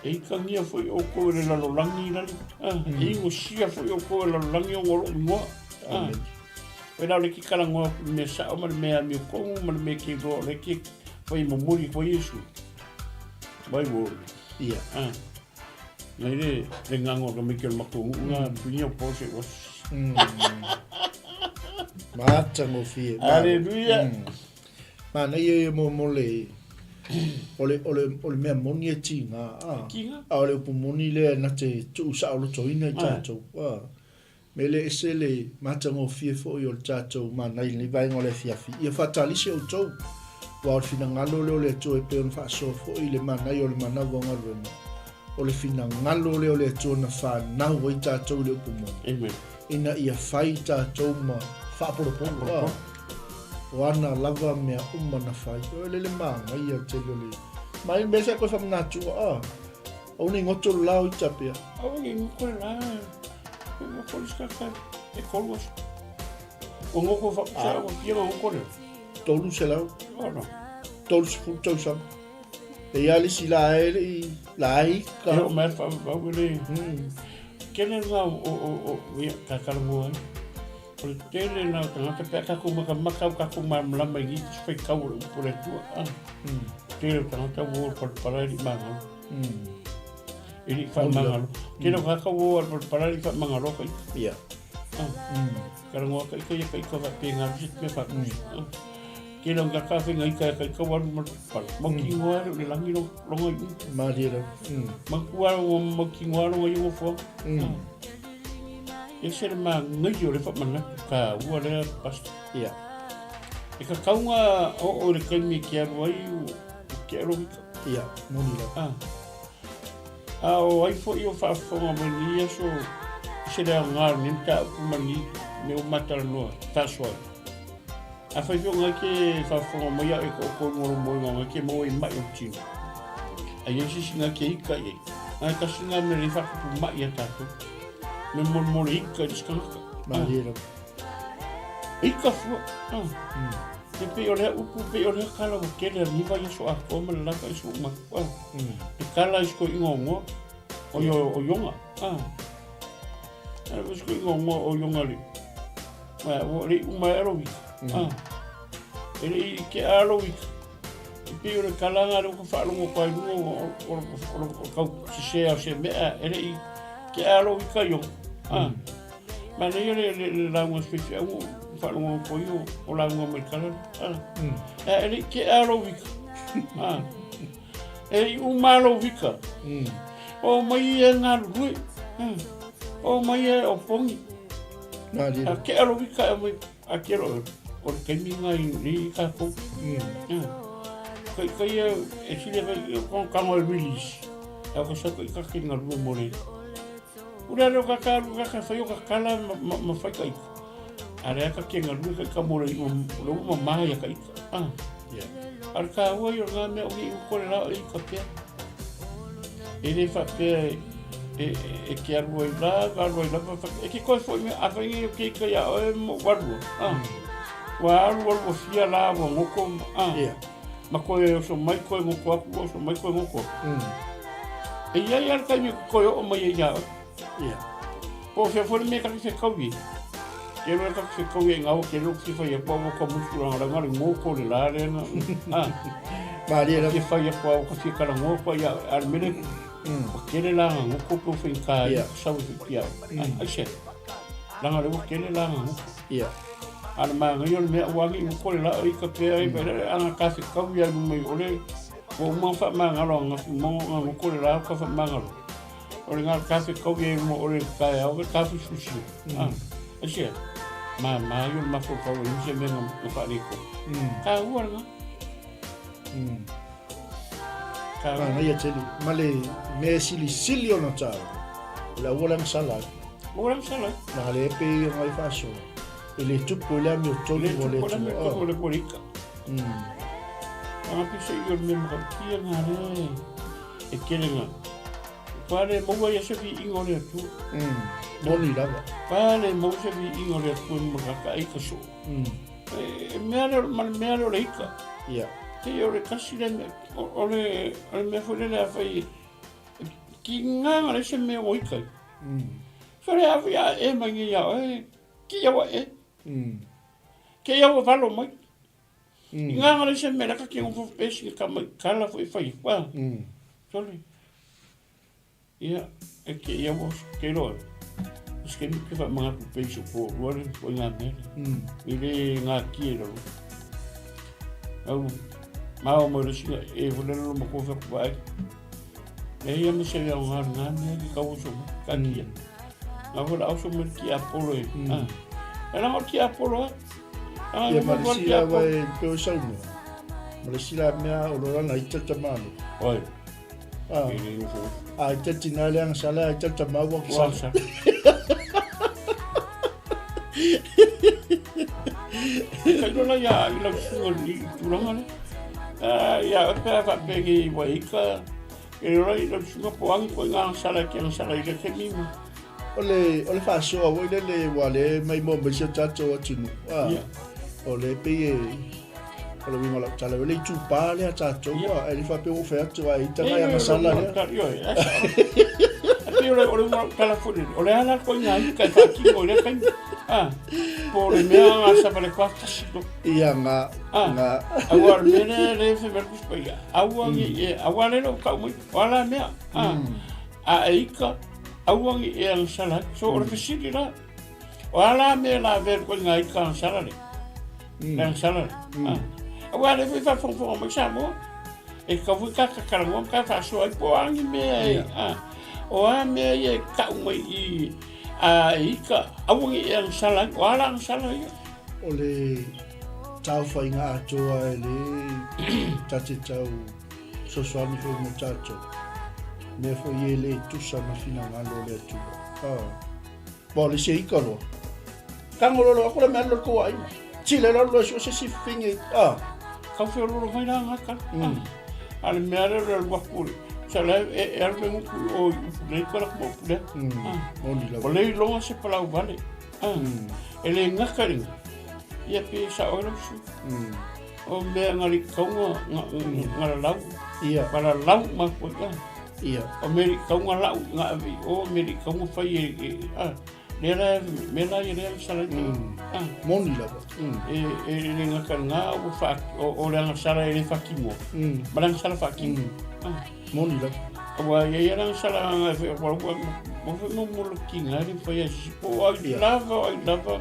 E i kangia foi o ko le lalolangi lali. E i ngosia foi o ko le lalolangi o ngolo ngoa. Amen. Koe la o le ki kalangoa ku mea sao ma le mea amio kongu ma le mea ki roa o le ki whai momori ko Yesu. Mai wo. Ia. Ah. Nei le, le ngango ka meke o le maku nga punia o pose was. Matagofie. Hallelujah. Manaia ia mo mo le o le o le o le mea moni e tiga a. Tiga. A o le upu moni lea na te tuu saolotoina i tatou. A. Me le ese le matagofie foi o le tatou manai i lenei vaega o le afiafi. Ia faatalisi outou, aua o le finagalo lea o le Atua e pei ona faasoa foi i le manaia o le manawa o galuega. O le finagalo lea o le Atua na fanau ai tatou i le upu moni. Amen. Ina ia fai tatou ma faapolopolo. Faapolopolo. O ana lava mea uma na fai. O le le manaia tele o le mai mea sa koe faamanatua a. Aua ne i goto le lao ita pea. Aua ne i goto le lao. E goto le skaka e kolu aso. O ngoko whakapea ua pia ngā ngoko reo. 300. Ono. 30 tausaga. E ia le isi la e le i la e ika. E o mea whaapau e le. Kene ngā o o o ia ka karangoa ai. O le tele nā o tangata pea kakou makamaka au kakou malamalama i te whaikau o le upu o le Atua. Ah. Tele o tangata ua o le palapala e li mangalo. E li whaamangalo. Tele o kaka ua o le palapala e li whaamangalo ka ika. Ia. Ah. Karangoa ka ika ia ka ika wha pe ngā rusi te wha. Tele o ngā kāwhenga ika e ka ika waru ma le palapala. Mau ki ngoa le langi longa i. Mārie rau. Makua o mau ki ngoa longa i o fua. E se le māngai o le whamanatu ka ua lea pastor. Ia. E ka kaunga o o le kaimi ke alu ai o ke alo wika. Ia, moni lava. Ah. A o ai foi o whaafonga mai ni aso se le ao ngā ni ta upu mani me o matalanoa whaasoa. A whai whio ngai ke whaafonga mai a e ko ko ngoro moi ngā ke mo i mai o tino. A i sisi ngā ke ika i. Ngai kasi ngā me le whakapu mai a tātou. Me mo mo le ika i skangaka. Mārie rau. Ika fua. Ah. Te pe o lea upu pe o lea kala wa kele a niwa i aso a koa ma le laka i so uma. Ah. E kala i sko ingo ngoa. O yo o yonga. Ah. A o sko ingo ngoa o yonga le. Ma o le uma e aro wika. Ah. E le i ke aro wika. E pe o le kalanga le ka whaalongo kwa i lunga o o o o kau sisea o se mea e le i ke aro wika yonga. Ah. Ma nei le le le launga sui au whaalongo ko i o launga mai kala. Ah. E le ke aro wika. Ah. E i umalo wika. O mai e ngā rui. O mai e o pongi. Mārie A rau. ke aro wika e mai a ke ro o le kaimi ngā i ri ka kou. Kai kai e e sile kai ko kango e release. E o ka sa kai ka ki ngā rua mo le. Ura reo ka ka ka ka whai o ka kala ma, ma, ma whai ka ika. A rea ka ke ngā rua kai ka mo le o le uma maha ia ka ika. Ah. Ia. Ar ka hua i o ngā mea o ki kore rā o i ka pea. E le whapea e, e, e ke arua i rā, ka arua i rā, e ke koe foi mea, a whai o ke ika ia oe mo warua. Ah. Wa aru aru o fia rā, wa ngoko, ah. Ia. Ma koe oso mai koe goko aku, oso mai koe goko aku. E iai a le taimi e koe oo mai ai ia oe. Ia. Po o fea foi le mea e ta te fekau i ai. Ke loa e ta te fekau i ai ngā o ke loa te whai aku au ka musu ranga ranga le ngōko le la le na. Ah. Marie la. Te whai aku au ka fia kala ngōko ia a le mele. Ua kele la nga ngoko pe o whai ka i sau e whiti au. Ai se. Langa le ua kele la nga ngoko. Ia. A le maangai o le mea ua angi ngoko le la o i ka pea i le anga ka fekau ia luma i ole. Ua uma whaamangalo a ngafu mongo nga ngoko le la o ka whaamangalo. O le ngā kafe kau ia i mua o le tae au, ka fusifusi. Ah, asia, ma ma i o le mafo kau e hise me ngā whaare ko. Ka ua ngā. Ka ua. Ngai a tele, ma le mea sili sili ona tau, o le aua langa sala. Aua langa sala. Nanga le epe i ngai whaaso. E le tupu i le ami o tolu o le tua. Le tupu i le ami o le ika. Nga pise i o le mea makautia ngā le. E kele ngā. Pale maua ia se viiga o le Atua. Moni lava. Pale maua se viiga o le Atua ma ka ka ika so. E mea le ma le mea le o le ika. Ia. Te o le kasi le mea o le o le mea foi le a fai ki ngā le se mea o ika. So le a fai a e mai ngi ia e ki ia wa e. Ke ia wa valo mai. I ngā ngā le se mea le ka ki ngā pesi ka mai kala foi fai. Wa. Sorry. Ia, e ke ia ua ke roa. Se ke ke fa manga ku peiso po rua le ko ngā mea. I le ngā ki e raro. Au ma o mo le singa e hole lo mo ko fa ku ai. E ia mo se ia ngā ngā mea ki ka oso ka kia. Ngā hole au so mo ki a polo e. Ah. E la ki a polo. Ah, Ia ma le sila wa e pe o saunoa. Ma le sila mea o lo lana i tata malo. Oi. Ah. A i te tina le anga sala i tata maua ki sala. Kai lola ia i lau suga i tulaga le. Ia pe a whaapenge i waika. E lola i lau suga po angi koe ngā sala ki ang sala i le kemima. O le, o le faasoa foi lele ua le maimoa mai si o tatou atunuu. Ah, yeah. O le pei e, o le uiga o lau tala, o le itupā lea tatou, yeah. E le faapea ua ou fai atu, a ita ngai agasala lea. E pei o le o le uiga o lau tala foi lele, o le a la koe ngā ika e faatino i lea taimi. Ah, po o le mea ngā sava le kwa tasi to. Ia ngā, ngā. Aua o le mea lea le fai mai le Tusi Paia, aua ngi e, aua le leo tau mai, o a la mea. Ah, a e ika, aua ngi e agasala ai. So o le fesili la, o a la mea la avea le koiga ika agasala le? Le agasala le. Ah. Aua le foi faafogafoga mai Samoa, e tatau foi ka tatalanoa ma ka faasoa ai po o a ni mea e, ah, o a mea ia e tau mai i a e ika, aua ngi e agasala ai, o a la agasala ia? O le taofaiga atoa e le ta te tau fesoasoani foi mo tatou. Mea foi e le tusa ma finagalo o le Atua. Ah. Ma o le isi e ika loa. Tango loa loa aku le mea alu le kou aiga. Tile loa loa sio se si finge. Ah. Kau whio lolo mai la ngā kala. A le mea lea le alu aku le. Sa le e e alu me nguku o i upu nei koe la kuma upu lea. Moni lava. O le iloga se palau vale. E le ngaka ringa. Ia pe sa oe lau su. O mea nga likaunga nga nga lalau. Ia. Ma lalau ma koe ka. Ia. O mea likaunga lau nga ave i o mea likaunga fai e e a lea la mea la ia lea sala i a. Moni lava. E e le ngaka nga ua fa o o le agasala e le faatinoa. Ma le agasala faatino. Moni lava. Aua ia ia le agasala nga e fai ua ua ua fai mo mo le kinga le fai a sisi po o ai lava o ai lava.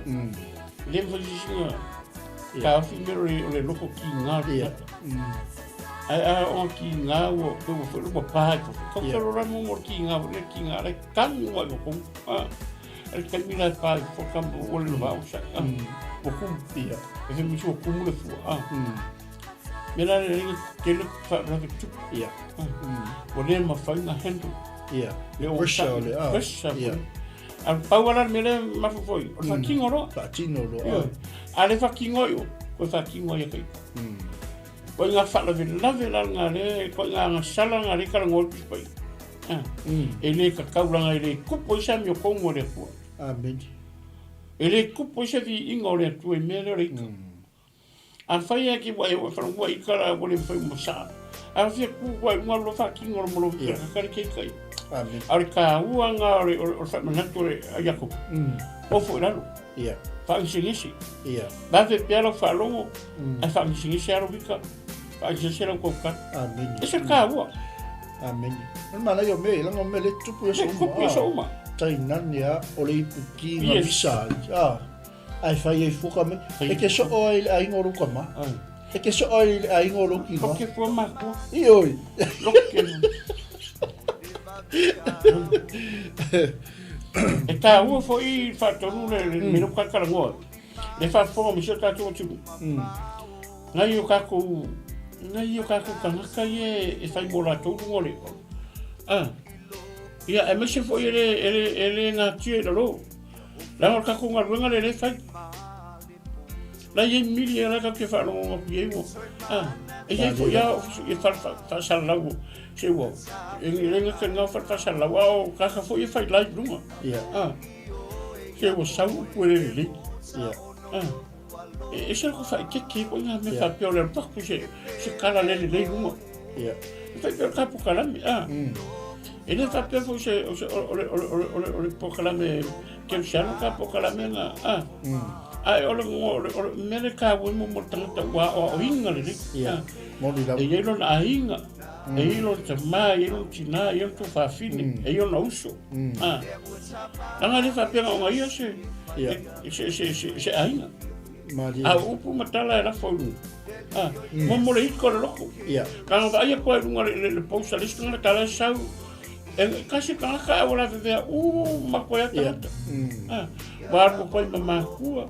Le mafai se isi nga taofi mea o le loko kinga le tata. Ae a o kinga ua pe ua foi ua pa i fafo. Kau te rora mo mo kinga le kinga le kanu wa ko ko. A le taimi la pa i fafo ka mo le va o sa. Ua kumu. Ia. E fe misi ua kumu le fua. Me la le le ke le fa ra ke tupu. Ia. Ua le mafai na handle. Ia. Le o Pressure o le a. Pressure. Ia. A pau ala le mea lea e mafu foi, o le faatino loa. Faatino loa. Ioe. A le faatino ai o, koe faatino ai e ka ika. Koe ngā faalavelave la ngā le, koe ngā agasala ngā le kalagoa le Tusi Paia. E le kakaulaga, e le kupu ai se amiokongo a le Atua. Amen. E le kupu ai se viiga o le Atua i mea lea o le ika. Afai e ki wai o whara i kara ua le mawhai uma saa. A fia ku wai unga lo whakinga o malo yeah. kakari kei kai. Amen. A le ka ua ngā o le, o le, o le whaimanatu o le a Iakopo. Ofo i lalo. Yeah. Whaangisingisi. Yeah. Vave pea lau whaalongo, ai whaangisingisi alo wika. Whaangisingisi lau kaukara. Amen. E se ka ua. Amen. O le manaia o mea, leaga o mea le tupu i aso Le tupu i aso uma. Tainane a o le ipuki nga Yes. visa ai. Ah. Ae fai ai fuka mai. E ke soo ai i le aiga o lou tama. E ke soo ai i le aiga o lou kina. Loke fua makua. Ioe. Loke. E tāua foi whaatonu le, le mm. mea kakarangoa. Le whaafonga me si o tātou atunuu. Ngai o kākou, ngai o kākou tangata ia e whai mō rātou runga o le. Ah. Ia, e maise foi e le, e le, e le ngā tia i lalo. Leaga o le tatou galuega lea lea e fai. La i ai mili e la tatou te faalogologo atu i ai ua. Ah, e i ai foi lava ia fale faasalalau se ua. E le gata i lena fale faasalalau, a o tagata foi e fai live i luga. Ah, se ua sau upu e le lelei. Ah, e ese le faaeteete ai foi ngā mea faapea o le alu atu se, se kala le lelei i luga. E fai pea o le tapokalame, ah. E le faapea foi se, o se, o le, o le, o le, o le, o le pokalame kerisiano ka pokalame na, ah. Ae o le, o le, o le mea le tāua mo mo le tagata ua aoaoina lelei. Yeah. Moni lava. E i ai lona aiga, e i ai lona tamā, e i ai lona tinā, e i ai lona tuafafine, e i ai lona uso. Ah. Leaga e le faapea na ona ia se, Yeah. se, se, se, se aiga. Malie. A o upu ma tala e lafo i luga. Ah, mo mo le ika o le loko. Yeah. Ka vaai aku ai i luga le, le, le post a le isi tagata tala e sau, e kasi tagata ae ua lavevea uma koe a tagata. Ah, ua alu atu ai ma makua,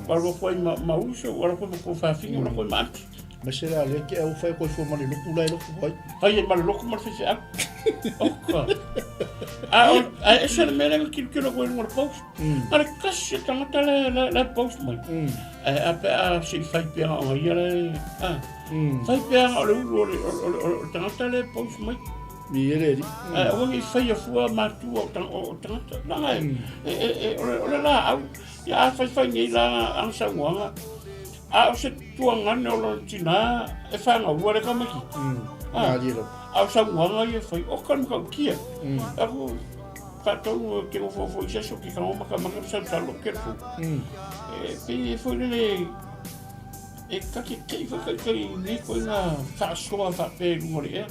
ua alu atu ai ma, ma uso, ua alu atu ai ma tuafafine, ua alu atu ai ma aunty. Aemaise la lea ke au fai koe fua ma le loku la e loku ai. Fai ai ma le loku ma le faifeau. Oka. A o, a ese le mea lea na tilotilo atu ai i luga o le post. Na le kasi o tagata la, la, la e post mai. Ae a pe a se i fai pea o ia la e, a. Fai pea o le ulu o le, o, o, o, o le tagata lea e post mai. Mi e le ri. Ae aua ne i faia fua matua o, o, o tagata. Leaga e, e, e, e, o le, o le laau, ia a faifai nei la ana saunoaga, A o se tuagane o lona tinā e whangaua le tamaiti. Mm. Malie lava. A o saunoaga ia e fai, oka le matautia. Aku whaatonu o te nofo i se aso ke tango makamaka ma salusalo ke fou. E pei e foi lele e kake kei whakaikai nei koe ngā whaasoa whaapea i runga o le ea.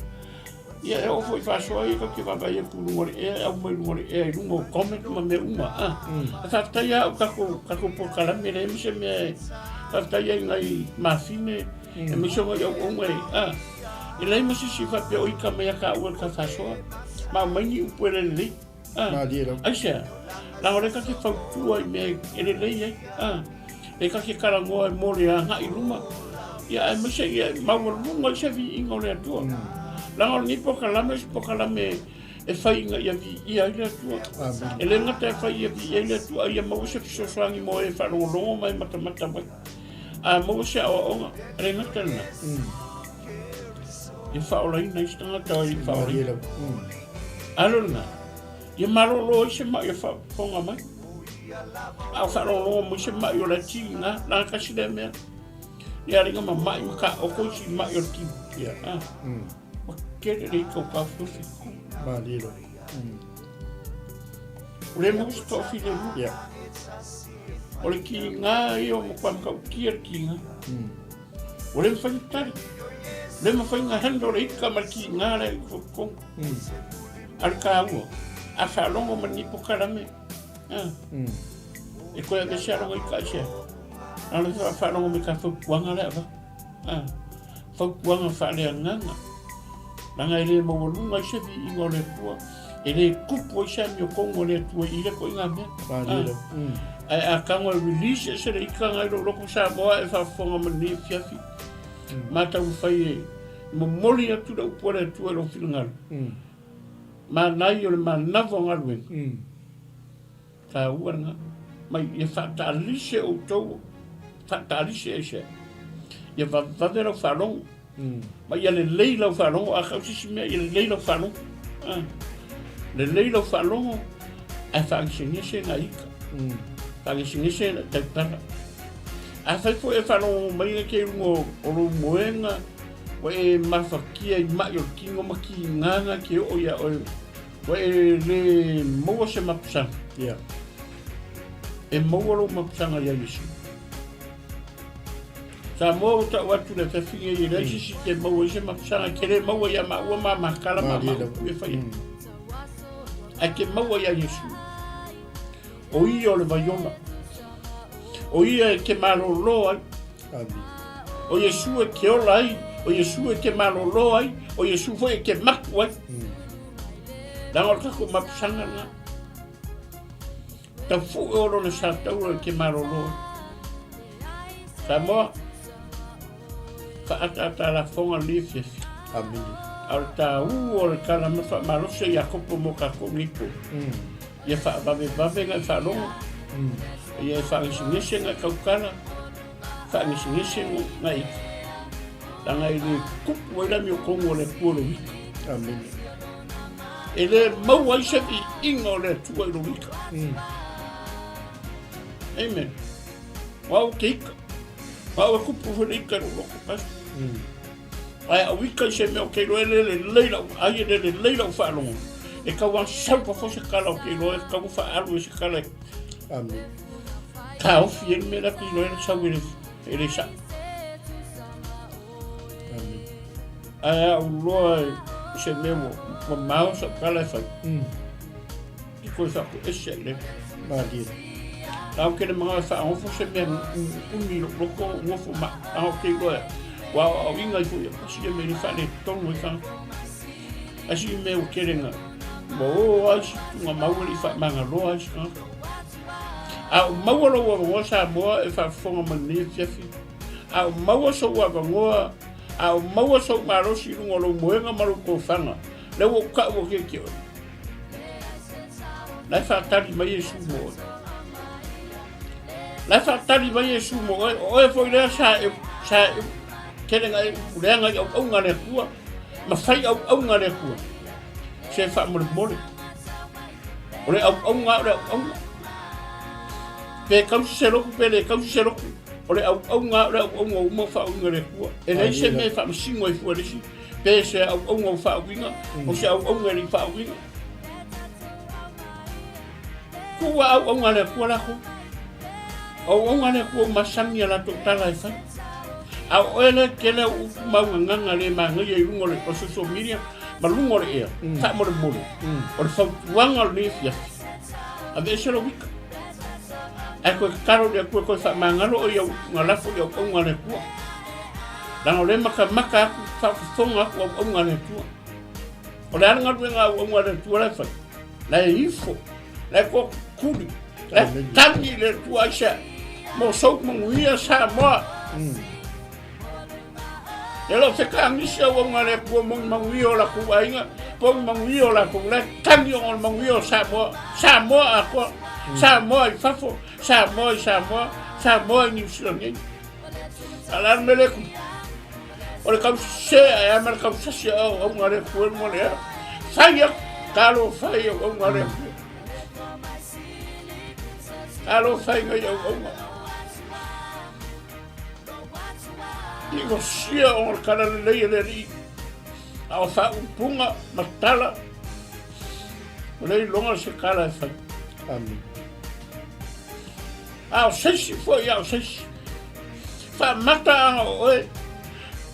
Ia e oo foi faasoa ia tatou te vaavaai atu i luga o le ea e aumai i luga o le ea i luga o comment ma mea uma a. Ae faafetai lava o tatou tatou polokalame e leai ma se mea e faafetai ai nai mafine aemaise o nai auauna e a. E leai ma se isi faapea o ita mai ia taua i le ta faasoa ma aumai ni upu e le lelei. Ah, Malie lava. Aisea, leaga o lea ta te fautua i mea e lelei ai. Ah, e ta te talanoa e mo le agai i luma, ia aemaise ia e maualuga ai se viiga o le Atua. Leaga o lenei polokalame o se polokalame e fai ina ia viia ai le Atua. Amen. E le gata e fai ia viia ai le Atua, a ia maua se fesoasoani mo e faalogologo ma e matamata mai. A maua se aoaoga, e le gata lena. Ia faaolaina ai se tagata i faaolaina. Alo lena, ia malolo ai se mai o faafofoga mai. A o faalogologo mai se mai o le tiga, leaga tasi lea mea. Ia aliga ma mai ma taoto isi mai o le tino. Ia. Ah. Ua tele le ika o taofiofi. Malie lava. O le maua se toafilemu. Ia. O le tiga ia o matua matautia le tiga. Ua le mafai ona tali. Le mafai ona handle le ika ma le tiga la i totonu. A le taua, a faalogo ma lenei polokalame, a, e toe aveese lava lona ika aisea? Na o le faalogo mai ka fautuaga lea e avatu, a, fautuaga faaleagaga, leaga e le maualuga ai se viiga o le Atua, e le tupu ai se amiotonu a le Atua i ia ituaiga mea. A, ae a tago e release ese le ika nai lou loto Samoa e faafofoga mai lenei afiafi, ma taumafai e momoli atu le upu a le Atua i lou finagalo, manaia o le manava o galuega. Taua lena. Mai ia faataalise outou, faataalise aisea? Ia vavevave lau faalogo. Ma ia lelei lau faalogo, a kau se isi mea, ia lelei lau faalogo. Ah. Lelei lau faalogo, ae faagesegese nai ika. Faagesegese nai tautala. Afai foi e faalogologo mai le ke i luga o lou moega, ua e mafatia i ma'i o le tino ma kigaga ke oo iā oe, ua e lē maua se mapusaga. Ia. E maua lou mapusaga iā Iesu. Samoa ua ta'u atu i le afiafi nei e leai se isi ke maua ai se mapusaga, e te lē maua iā maua ma makala ma Malie lava. maʻupu e fai ai. Ae ke maua iā Iesu. O ia o le vaiola. O ia e ke malōlō ai. Amen. O Iesu e ke ola ai. O Iesu e ke malōlō ai. O Iesu foi e ke mapu ai. Leaga o le tatou mapusaga lena. Taufu'e o lona sa taua e ke malōlō ai. Samoa, faaataata lafoga lenei afiafi. Amene. A o le tāū o le tala ma faamalosi a Iakopo mo tatou nei po. Ia faavavevave na e faalogo. Ia e faagesegese na e tautala. Faagesegese na e ika. Leaga e le tupu ai le amiotonu o le Atua i lou ika. Amene. E le maua ai se viiga o le Atua i lou ika. Amen. O au ke ika. O au e kupu foi le ika i lou loto, pastor. Ae a ou ika i se mea o ke iloa e le lelei lau ai, e le lelei lau faalogo, e tau asau pa foi se kala o ke iloa e tau faaalu ai se kala e Amen. taofi ai le mea lea ke iloa e sau e le, e le sa'o. Amen. Ae a ou loa i se mea ua, ua mao sa'u kala e fai, i koe faakuese ai le. Malie. Au ke le manga e faagofo se mea umi i lou loto ou nofo ma ao ke iloa e ua aoaoina ifo ia pasi ia mea le faaletonu ai tagata. Ae sii mea ua tele na ua o ai si tuugamau e le i faamagaloa ai se tagata. A o maua lou avanoa Samoa e faafofoga mai lenei afiafi, a o maua sou avanoa, a o maua sou malosi i luga o lou moega ma lou tofaga, lea ua ou taua ia te oe. La e faatali mai Iesu mo oe. La e faatali mai Iesu mo oe. O oe foi lea sa e, sa e, tele na e upu leaga i auauga a le Atua, ma fai auauga a le Atua. Se faamolemole. O le auauga o le auauga. Pe kausi se lotu, pe le kausi se lotu. O le auauga o le auauga uma faauiga e le Atua. E leai se mea e faamasino ai fua e le isi. Pe se auauga o faauiga, o se auauga e le i faauiga. Tuu a auauga a le Atua latou. O auauga a le Atua ua masani a latou tala e fai. A o oe lea tele au upu ma au gagana le manaia i luga o le o social media ma luga o le ea, faamolemole, o le fautuaga o lenei afiafi, aveese lou ika. Ae toe tatalo i le Atua e toe faamagalo oe i au upu na lafo i auauga a le Atua. Leaga o lea e matamata atu, faafofoga atu auauga a le Atua. O le a le galuega a auauga a le Atua la e fai? La e ifo, la e tootuli, la e tagi i le Atua aisea? Mo sou manuia Samoa. E le o fekagisi auauga a le Atua mo ni manuia o latou aiga, po o ni manuia o latou, la e tagi ona o le manuia o Samoa, Samoa atoa, Samoa i fafo, Samoa i Samoa, Samoa i Niu Sila nei. A o le a le mea lea e tupu? O le tausese ae a ma le tausasi a auauga a le Atua i luga o le ea. Fai atu, talofa e i auauga a le Atua. Talofa e i auauga. Inosia o le tala lelei a le Alii, a o faaupuga ma tala, ua le iloga se tala e fai. Amen. A o se isi foi, a o se isi. Faamata aga o oe,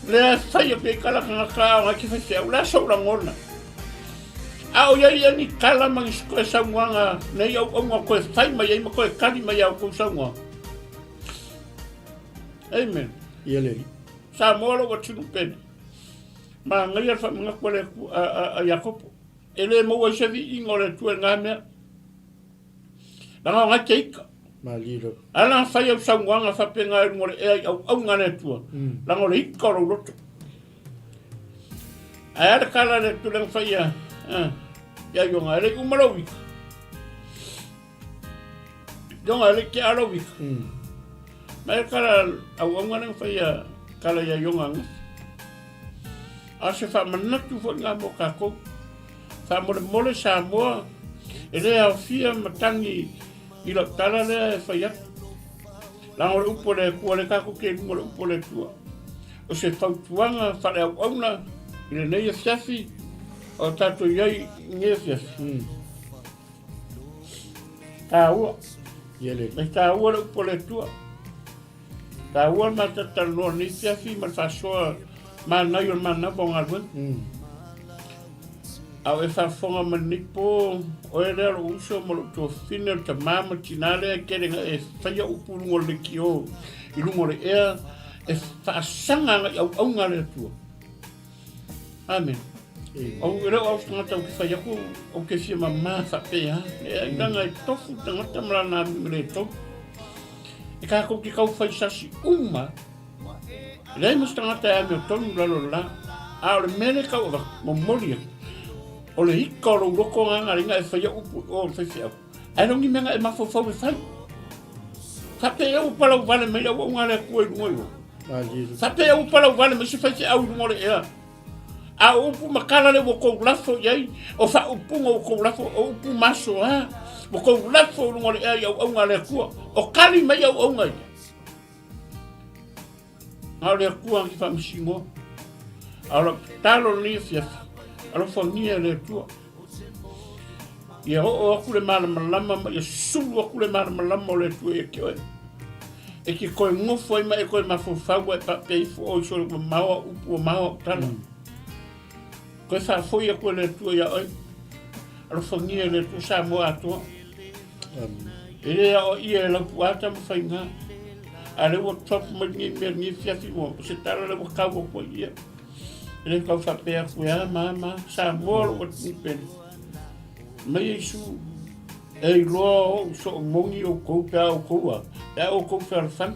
lea e fai atu ai tala tagata a o ngai te faifeau, le a sou lagona? A o iai ia ni tala ma ni toe saunoaga nei auauga toe fai mai ai ma toe tali mai a outou saunoaga? Amen. Ia le Alii. Samoa lou atunuu pele. Manaia le faamanatu a le a, a, a Iakopo. E le maua ai se viiga o le Atua i lena mea. Leaga o ngai te ika. Malie lava. A la fai au saunoaga faapena i luga o le ea i auauga a le Atua. Leaga o le ika o lou loto. Ae a le tala a le Atua lea na fai ia, ia Iona, e le i uma lou ika. Ionga e le tea lou ika. Mai e kala auauga lea na fai ia kala ia Ionga angafi. A o se faamanatu foi lena mo tatou. Faamolemole Samoa, e le aofia matagi i lau tala lea e fai atu. Leaga o le upu a le Atua, lea tatou te i luga o le upu a le Atua. O se fautuaga faaleauauna i lenei afiafi o tatou i ai i lenei afiafi. Taua. E taua le upu a le Atua. Taua le matou talanoa i lenei afiafi ma le faasoa manaia o le manava o galuega. A o e faafofoga mai lenei po, oe lea lou uso ma lou tuafafine, o le tama ma le tina lea e tele ina e faia upu i luga o le leitio, i luga o le ea, e faasaga agai auauna a le Atua. Amene. Ou, e le o au se tagata ou te fai atu, ou te fia mama faapea, leai, leaga e tofu le tagata ma lana amiga le tonu. E tatou te tau fai sasi uma, e leai ma se tagata e amiotonu i lalo o le la. A o le mea lea e tau avatu, momoli atu, o le ika o lou loto lena lena e faia upu i o i le faifeau. Ae le o ni mea na e mafaufau e fai. Faapea ua palau vale mai le auauna a le Atua i luga i o. Faapea ua palau vale mai se faifeau i luga o le ea. A o upu ma tala lea ua tou lafo i ai, o faaupuga ua tou lafo, o upu masoa, ua tou lafo i luga o le ea i auauna a le Atua. O kali mai auauna ia. A o le Atua na te faamasinoa. A o lau tatalo lenei afiafi, alofagia e le Atua. Ia oo atu le malamalama ma ia sulu atu le malamalama o le Atua ia te oe. E te toe nofo ai ma e toe mafaufau ai faapea ifo oi sole ua mao au upu ua mao au tala. Toe faafoi atu e le Atua ia oe. Alofagia e le Atua Samoa atoa. E le aoaia e Laupua Tamafaiga. A lea ua drop mai lenei mea lenei afiafi ua se tala lea ua tau atu ai ia. E le tau faapea atu e a ma a ma a. Samoa lou atunuu pele. Mai Iesu e iloa ou soomoni outou pe a outou a, pe a outou fealofani.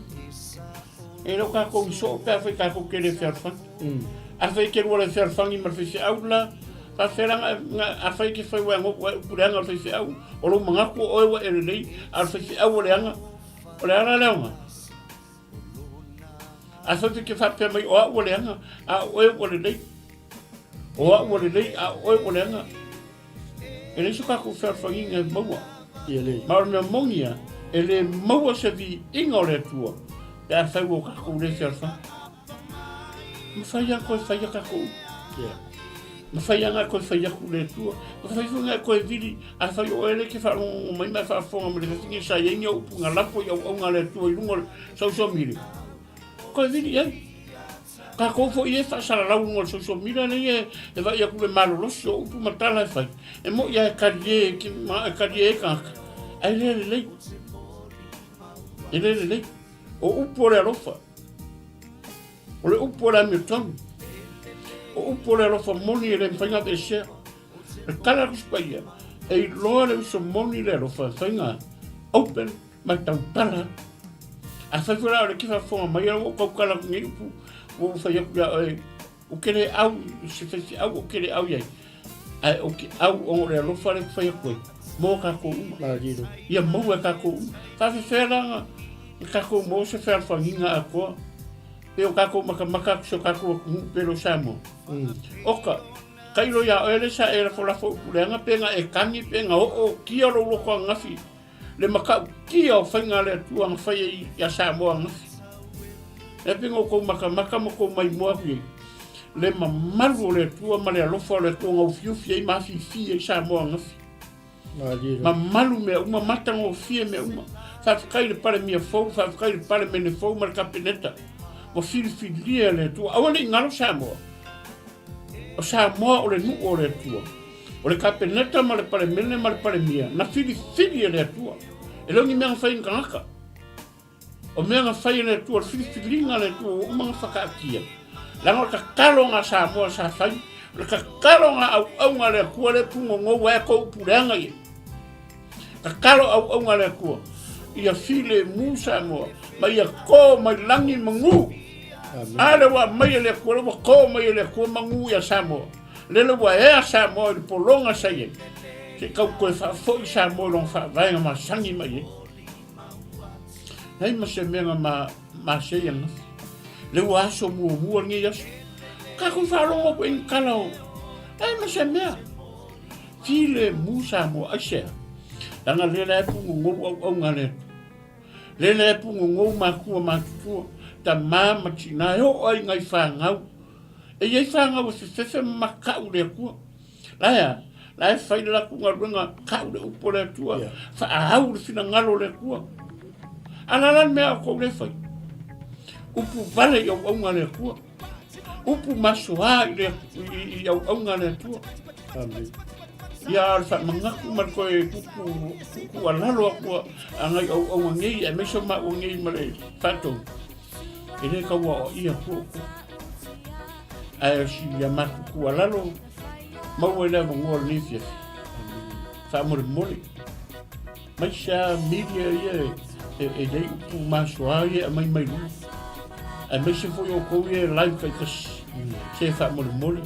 E le o tatou i soo pe afai tatou te le fealofani. Afai e te lua le fealofani ma le faifeau la, faafefea la na, afai e te fai ua e upu leaga i le faifeau, o lou manatu o oe ua e lelei, a o le faifeau ua leaga, o le a la le aoga? Afai e te faapea mai o au ua leaga, a o oe ua lelei. O au ua lelei, a o oe ua leaga. E leai so tatou fealofaniga e maua. Ia lelei. Ma o le mea moni ia, e le maua se viiga o le Atua pe afai ua tatou le fealofani. Mafai lava toe fai a tatou upu. Ia. Mafai lava ona toe fai atu i le Atua. Mafai foi ona e toe vili, afai o oe lea e te faalogologo mai ma e faafofoga mai i le fesili sa i ai ni au upu na lafo i auauna a le Atua i luga o le social media. Toe vili i ai. Tatou foi e faasalalau i luga o le social media lea e vaai atu le malolosi o upu ma tala e fai. E moni lava e talie, e talie ai tagata, ae le lelei. E le lelei. O upu o le alofa. O le upu o le amiotonu. O upu o le alofa moni e le mafai ona aveesea. E tala atu si paia, e iloa le uso moni le alofa e mafai ona open ma e tautala atu. Afai foi la o le te faafofoga mai, ua ou tautala atu nei upu, ua ou fai atu ia oe, ou te le au i se faifeau ou te le au i ai, ae ou te au ona o le alofa lea ou te fai atu ai, mo tatou uma. Ia maua e tatou uma. Faafefea la na tatou maua se fealofaniga atoa, pe o tatou matamata atu i si o tatou atunuu pe le o Samoa. Oka, tailo ia oe le sa e lafolafo upu leaga pe na e tagi pe na oo kia lou loto ananafi le matautia o faiga a le Atua na fai ai ia Samoa ananafi. E pei ona outou matamata ma outou maimoa atu i ai le mamalu o le Atua ma le alofa o le Atua na ufiufi ai ma afifi ai Samoa ananafi. Mamalu mea uma, matagofie mea uma. Faafetai i le Palemia fou, faafetai i le Palemene fou ma le Kapeneta ua filifilia e le Atua. Aua ne i galo Samoa. O Samoa o le nuu o le Atua. O le Kapeneta ma le Palemene ma le Palemia na filifili e le Atua. E le o ni mea na fai e ni tagata. O mea na fai e le Atua, o le filifiliga a le Atua ua uma ona whakaatia. Leaga o le tataloga a Samoa sa fai, o le tataloga a auauna a le Atua lea pugogou ai a tou upu leaga ia. Tatalo auauna a le Atua, ia filemu Samoa, ma ia kō mai lagi magū. A lea ua aumai e le Atua, lea ua kō mai e le Atua magū ia Samoa. Lele ua ea Samoa i le pologa sa i ai, se i tau toe faafoi Samoa i lona faavaega masani mai ai. Leai ma se mea na ma, masei ananafi. Le ua aso muamua lenei aso. Tatou faalogo atu i ni tala o, leai ma se mea. Filemu Samoa, aisea? Leaga lea la e pugogou auauna a le Atua. Lele e pugogou makua matutua, tamā ma tinā e oo ai ngai fanau. E i ai fanau e fefefe ma maka'u i le Atua. La e a? La e fai le latou galuega ka'u le upu a le Atua, faaau le finagalo o le Atua. A la la le mea a outou le fai? Upu vale i auauga a le Atua. Upu masoa i le i auauga a le Atua. Amen. Ia o le faamanatu ma le toe tuutuu tuutuualalo atu a nai auauga nei aemaise o maua nei ma le faatonu. E le tau aoaia atua outou. Ae o si a matou tuualalo maua i le avanoa o lenei afiafi. Faamolemole. Mai se a media ia e e i ai upu masoa ia e aumai mai luga. Aemaise foi outou ia e live taitasi. Se faamolemole.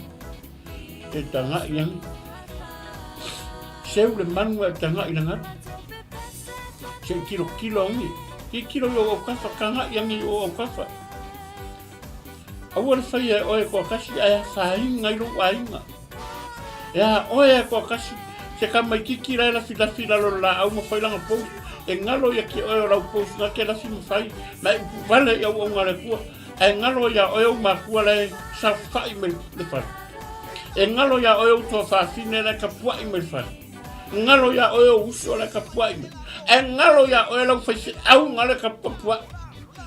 E taga'i ane. Seu le manu ae taga'i le galu. Se i tilotilo ane. Tilotilo i ou aukafa, taga'i ane i ou aukafa. Aua le faia e oe e toatasi ae afaina ai lou aiga. E a oe e toatasi, se tamaititi la e lafilafi i lalo o le laau ma fai lana post, e galo ia te oe o lau post na te lafi ma fai, ma e upu vale i auauna a le Atua, ae galo ia oe ou matua la e saofai mai le fale. E galo ia oe ou tuafafine la e tapuai mai le fale. Galo ia oe ou uso la e tapuai mai. Ae galo ia oe lau faifeau la e tapuapuai.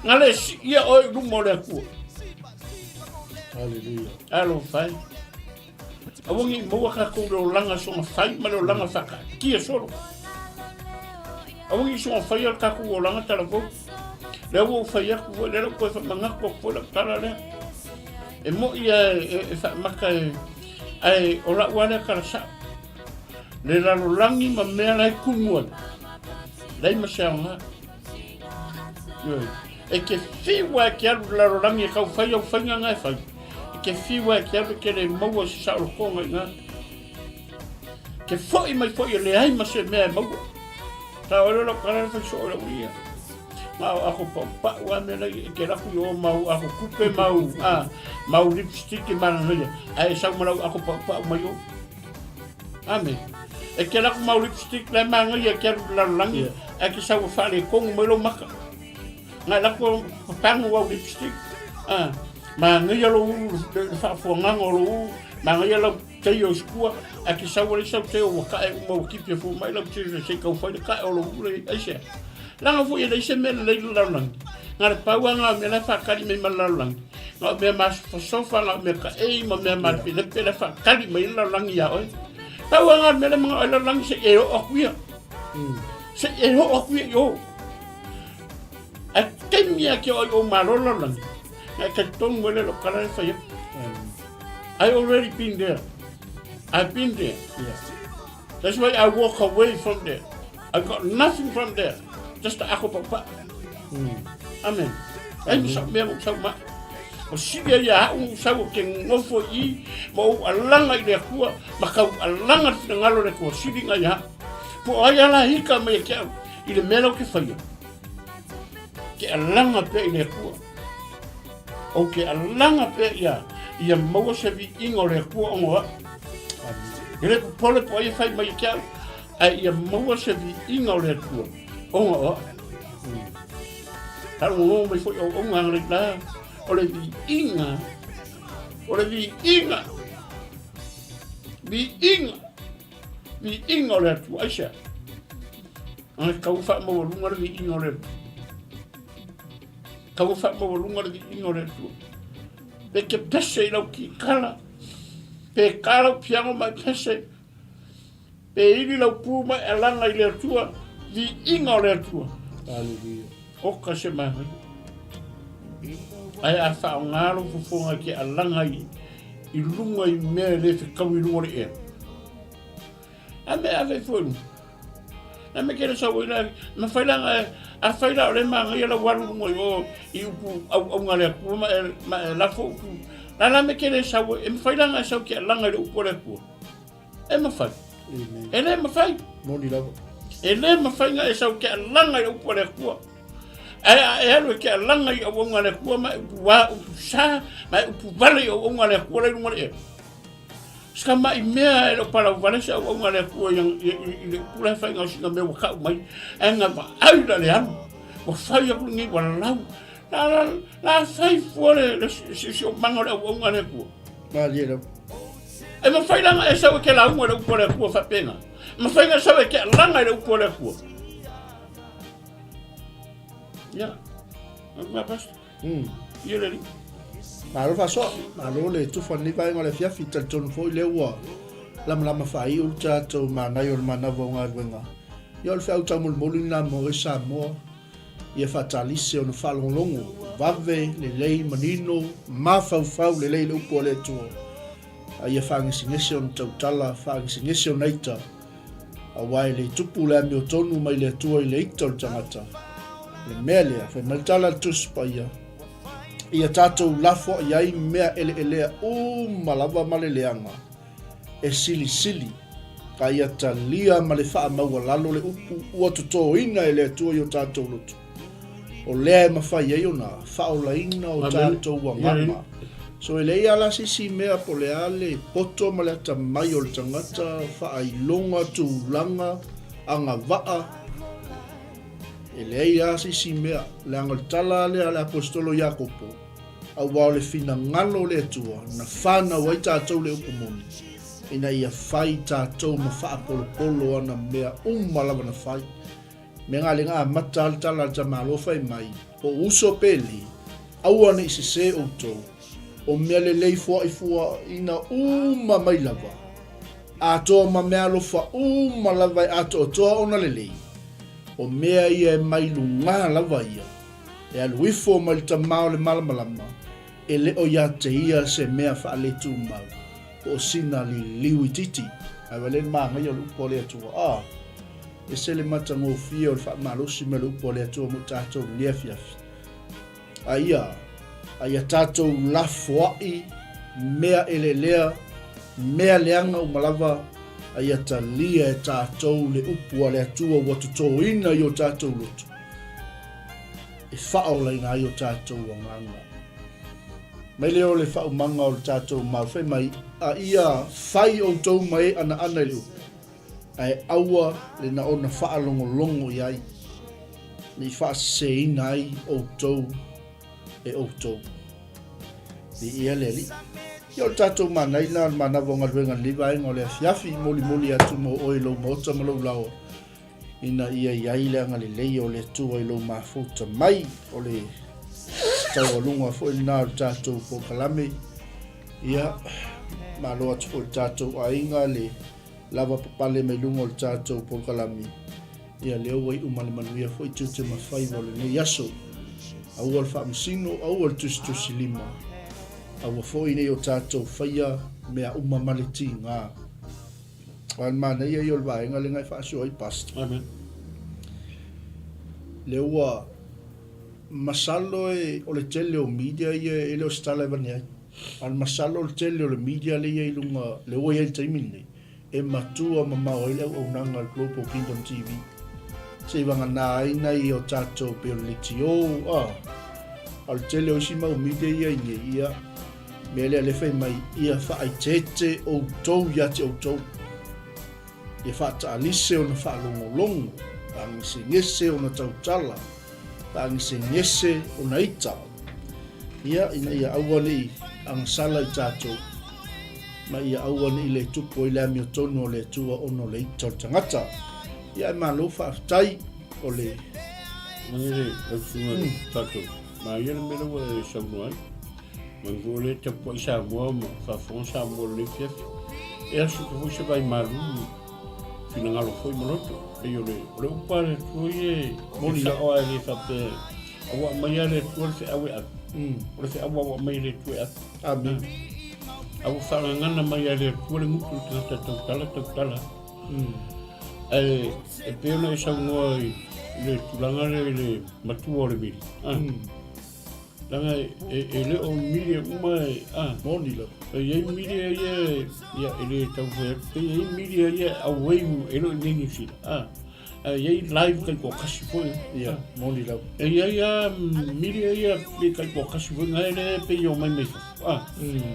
Galo e siia oe i luma o le Atua. Hallelujah. Alofa e. Aua ne i maua tatou le olaga soga fai ma le olaga faataatia solo. Aua ne i soga faia le tatou olaga talavou. Lea ua ou fai atu foi, lea la ua toe faamanatu atu foi lau tala lea. E moi lava e, e faamata e, ae o lau lava lea tala sao. Le lalolagi ma mea la e tumu ai, leai ma se aoga. Ioe. E te fiu lava e te alu i le lalolagi e tau fai au faiga na e fai. E te fiu lava e te alu e te le maua se saolotoga i ina. Te foi mai foi e leai ma se mea e maua. Ta oe lau tala le fai soo i lau ia. Ma o ako paupau a mea lai e te laku i o mau ako kupe mau a mau lipstick e manaia. Ae sau ma lau ako paupau mai o. Ame. E te laku mau lipstick lai manaia e te alu i le lalolagi ae te sau e faaletonu mai lou maka. Ngai laku papangu au lipstick. Ah, manaia lou ulu le faafuagaga o lou ulu, manaia lau teio i skua, ae te sau alai sau teo ua kae uma ua kipi e fua mai lau teo se i tau fai le kae o lou ulu aisea. Leaga foi e leai se mea lelei i le lalolagi. Na o le pau lava na o mea la e faatali mai ma le lalolagi. Na o mea masofasofa, na o mea kaei ma mea malepelepe la e faatali mai ai le lalolagi ia oe. Pau lava na o le mea la e manao ai le lalolagi se i e oo atu ia. Se i e oo atu ia i o. Ae taimi lava ke oo ai i ou malo le lalolagi, na e talitonu ai lea i lou tala lea e fai atu. I already been there. I've been there. Yeah. That's why I walk away from there. I got nothing from there. Just the ako papa. Amen. Ai mo sau mea mo sau ma. O sili ai a au sau o ke ngofo i ma ou alanga i le Atua ma kau alanga le finagalo le Atua sili ngai a. Po ai ala hika mai e ke au i le mea lau ke whaia. Ke alanga pea i le Atua. Ou ke alanga pea ia, ia maua se viiga o le Atua ona o au. E le popole po ai e fai mai ia te au, ae ia maua se viiga o le Atua ona o au. Faalogologo mai foi auauna agalelei la, o le viiga, o le viiga, viiga, viiga o le Atua. Aisea? Ae tau faamaualuga le viiga o le Atua. Tau faamaualuga le viiga o le Atua. Pe te pese i lau kikala, pe ka lau piano ma e pese, pe ili lau pu ma e alaga i le Atua, viiga o le Atua. Hallelujah. Oka se manaia. Ae a faaaoga lou fofoga e te alaga i, i luga i mea e le fetau i luga o le ea. A mea ave foi luga. Na me kele sau ai la, ma fai la a fai la o le manaia lau alu luga i o i upu auauna a le Atua ma e, ma e lafo upu. La la me kele sau e mafai la na sau ke alaga i le upu a le Atua. E mafai. Amen. E le mafai. Moni lava. E le mafai na e sau ke alaga i le upu a le Atua. Ae a e alu e ke alaga i auauna a le Atua ma e upu wā, upu sa, ma e upu vale i auauna a le Atua la i luga o le ea. Ska mai mea e le o palau vale se auauna a le Atua i, i, i, i le upu la e fai ngau sina mea ua kau mai, ae nga vaai la le alu. Ua fai aku lenei ua lau. La, la, la fai fua le, le siosiomaga o le auaunga a le Atua. Malie lava. E mafai la ona e sau e te lauga i le upu a le Atua faapena. E mafai ona sau e te alaga i le upu a le Atua. Ia, mea pastor. Ia le alii. Malo faasoa, malo le tufa o lenei vaega o le afiafi, talitonu foi lea ua lamalama faaiu le tatou manaia o le manava o galuega. Ia o le feau taumolimoli lena mo oe Samoa, ia faatalise ona faalogologo, vave, lelei, manino, mafaufau lelei le upu a le Atua, a ia faagesegese ona tautala, faagesegese ona ita, Aua e le tupu le amiotonu mai le Atua i le ita o le tagata. Le mea lea, fai mai le tala a le Tusi Paia, ia tatou lafoai ai mea eleelea uma lava ma le leaga, e silisili, ka ia talia ma le faamaualalo le upu ua totoina e le Atua i o tatou loto. O lea e mafai ai ona faaolaina o tatou agaga. So e leai lava la se isi mea po o le a le poto ma le atamai o le tagata, faailoga, tulaga, agavaa, e leai lava se isi mea, leaga o le tala lea a le Aposetolo Iakopo, aua o le finagalo o le Atua na fanau ai tatou le upu moni, ina ia fai tatou ma faapolopolo ana mea uma lava na fai. Mea nga le nga amata a le tala a le tamaloa fai mai, O uso pe le, aua ne i sesē outou, o mea lelei fuaʻifuaʻina uma mai lava, atoa ma mea alofa uma lava e atoatoa ona lelei, o mea ia e mai lugā lava ia, e alu ifo mai le Tama o le malamalama, e le o ia te ia se mea faaletumau, po o sina liliu itiiti. Ae vaai lea i le manaia o le upu a le Atua, a! Ese le matagofie o le faamalosi mai o le upu a le Atua mo tatou i lenei afiafi. A ia, a ia tatou lafoai mea eleelea, mea leaga uma lava, a ia talia e tatou le upu a le Atua ua totoina i o tatou loto, e faaolaina ai o tatou agaga. Mai lea o le faaumaga o le tatou mau, fai mai, a ia fai outou ma e anaana i le upu. ae aua le na ona faalogologo i ai, ne i faaseseina ai outou e outou. Viia le Alii. Ia o le tatou manai lena o le manava o galuega i lenei vaega o le afiafi, molimoli atu mo oe i lou maota ma lou laoa, ina ia i ai le agalelei o le Atua i lou mafuta mai. O le taualuga foi lena o le tatou polokalame. Ia, malo atu foi i le tatou aiga le lava papale mai luga o le tatou polokalame. Ia lea ua iu ma le manuia foi tiute ma faiva o lenei aso. Aua le faamasino, aua le tusitusi lima. Aua foi nei o tatou faia mea uma ma le tiga. Aua le manaia ia o le vaega lea e faasoa ai Pastor. Amen. Lea ua masalo e, o le tele o media ia e le o se tala e avane ai. A o le masalo o le tele o le media lea e i ai i luga, lea ua i ai i le taimi lenei, e matua mamao ai le auaunaga a le Global Kingdom TV. Seivagana ai nai o tatou pei o le leitio, a. A o le tele o isi mau media ia i nei, ia, mea lea lea fai mai, ia faaeteete outou ia te outou. Ia faataalise ona faalogologo, faagesegese ona tautala, faagesegese ona ita. Ia, ina ia aua ne i agasala i tatou, ma ia aua ne i le tupu ai le amiotonu o le Atua ona o le ita o le tagata. Ia, ae malo faafetai o le... Manuia le lau susuga i le tatou. Maia le mea lea ua e saunoa ai. Manu foi o lea e tapuai Samoa ma faafofoga Samoa i lenei afiafi. E asu atu foi se vaimalu finagalo foi ma loto. Pei o le, o le upu a le Atua ia e moni sao a e le faapea a ua aumai lava e le Atua le feau e ave. O le feau ua aumai e le Atua e ave. Amen. A ua faagagana mai lava e le Atua le gutu o le tagata tautala, tautala. Ae e pei ona e saunoa i le tulaga lea i le matua o le mili. Leaga e le o mili uma e, a. Moni lava. E i ai mili ia, ia e le tau fai atu, e i ai mili ia e away e le o i inei Niu Sila, a. Ae i ai live taitoatasi foi. Ia, moni lava. E i ai lava mili ia pe taitoatasi foi na e le pei e omai mai fafo, a.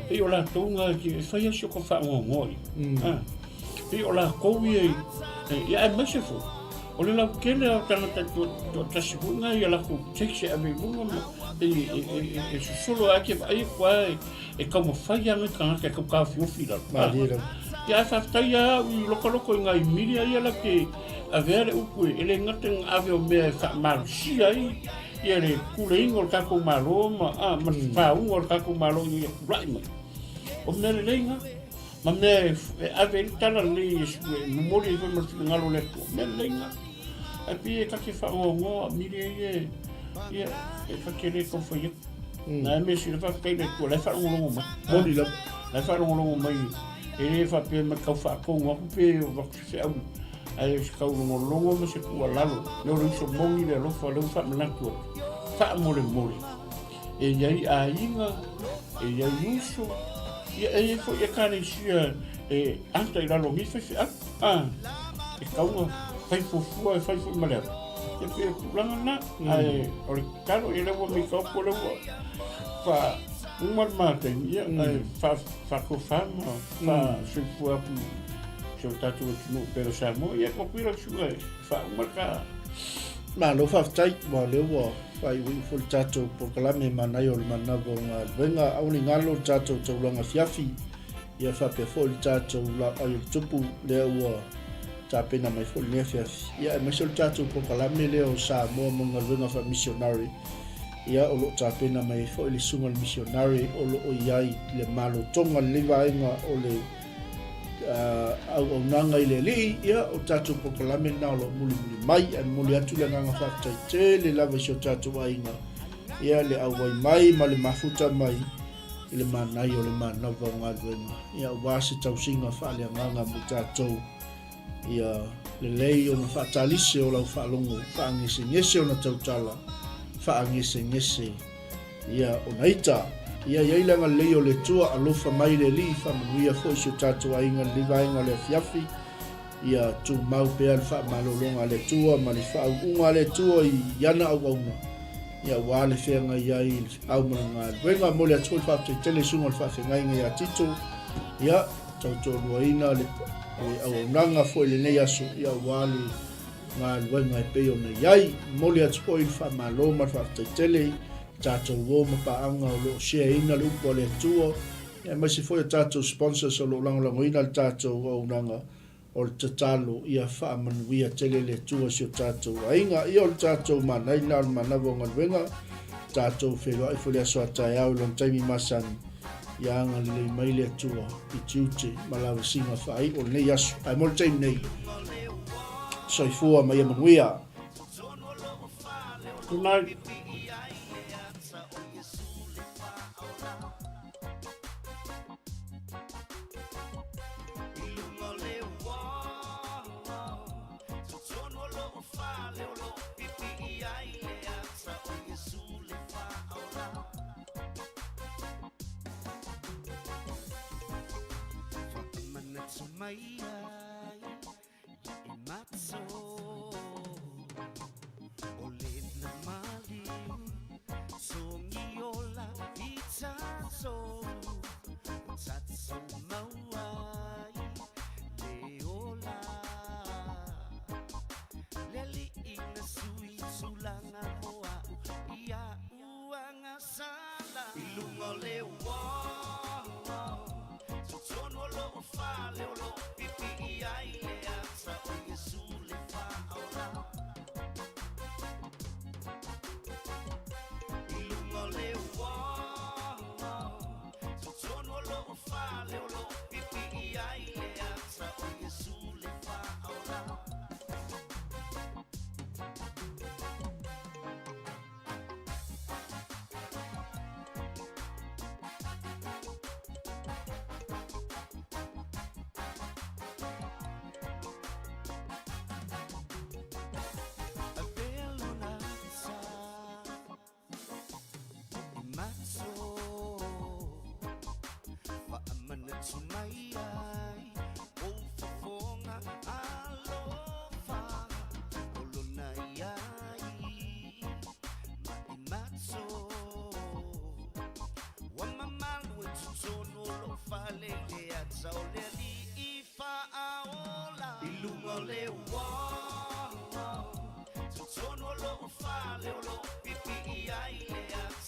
Pei o latou na e fai lava si o ta faanoanoa i ai, a. Pei o latou ia, ia aemaise foi. O le lautele lava o tagata toatasi foi na ia latou tax e ave i luga ma e sosolo ae te vaai atu lava e taumafai lava nai tagata e tau taofiofi i lalo. Malie lava. Ia ae faafetai lava au i lokoloko i nai media ia latou te avea le upu e le gata ina ave o mea e faamalosia ai ia le puleina o le tatou Malo ma ma le faauga o le tatou Malo ina ia tulai mai. O mea lelei na. Ma mea e ave ai le tala lelei e momoli ai foi ma le finagalo o le Atua, mea lelei na. Ae pei e ta te faanoanoa media ia ia e ta te le tau fai atu. Na e mea sili faafetai i le Atua, la e faalogologo mai. Moni lava. La e faalogologo mai e le faapea mai tau faatonu atu pe avatu se feau ae o se tau logologo ma se tuualalo. O le uso moni le alofa lea ua faamanatu atu. Faamolemole. E i ai aiga, e i ai uso, ia e i ai foi ekalesia e ata i lalo o nei faifeau. A, e tatau ona fai fuafua e fai foi ma le ava. Ia pei o le tulaga lena, ae o le tatalo, ia lea ua matau atu o lea ua faauma le ma taimi, ia ae faatofa ma faasoifua atu i si o tatou atunuu pei o Samoa. Ia tuu atu ia lau susuga e faauma le ta. Malo faafetai, aua o lea ua faaiuiu foi le tatou polokalame manaia o le manava o galuega. Aua ne i galo le tatou taulaga afiafi, ia faapea foi le tatou laau o le tupu lea ua tapena mai foi lenei afiafi. Ia aemaise o le tatou polokalame lea o Samoa mo galuega faamisionare, ia o lo o tapena mai ai foi le susuga i le misionare o lo o i ai le malotoga i lenei vaega o le auaunaga i le Alii, ia, o tatou polokalame lena o lo o mulimuli mai. Ae momoli atu le agaga faafetai tele lava i si o tatou aiga, ia, le auai mai ma le mafuta mai i le manaia o le manava o galuega, ia, aua se tausiga faaleagaga mo tatou. Ia lelei ona faatalise o lau faalogo, faagesegese ona tautala, faagesegese ia ona ita. Ia i ai le agalelei o le Atua, alofa mai le Alii, faamanuia foi si o tatou aiga i lenei vaega o le afiafi. Ia tumau pea le faamalologa a le Atua ma le faauuga a le Atua i ana auauna, ia aua le feagai ai i le feau ma le galuega. Momoli atu foi le faafetai tele i susuga o le faafeagaiga ia Tito, ia tautoaluaina le auaunaga foi i lenei aso, ia aua le galuega e pei ona i ai. Momoli atu foi le faamalo ma le faafetai tele i tatou uo ma paaga o lo o share-ina le upu a le Atua, aemaise foi o tatou sponsors o lo o lagolagoina le tatou auaunaga. O le tatalo ia faamanuia tele le Atua i si o tatou aiga. Ia o le tatou manaina o le manava o galuega, tatou feiloai foi le aso a taeao i lona taimi masani, ia agalelei mai le Atua i tiute ma lavasiga faaiu o lenei aso. Ae mo le taimi nei, soifua ma ia manuia. Good night. Totonu o lou fale o lo o pipii ai le.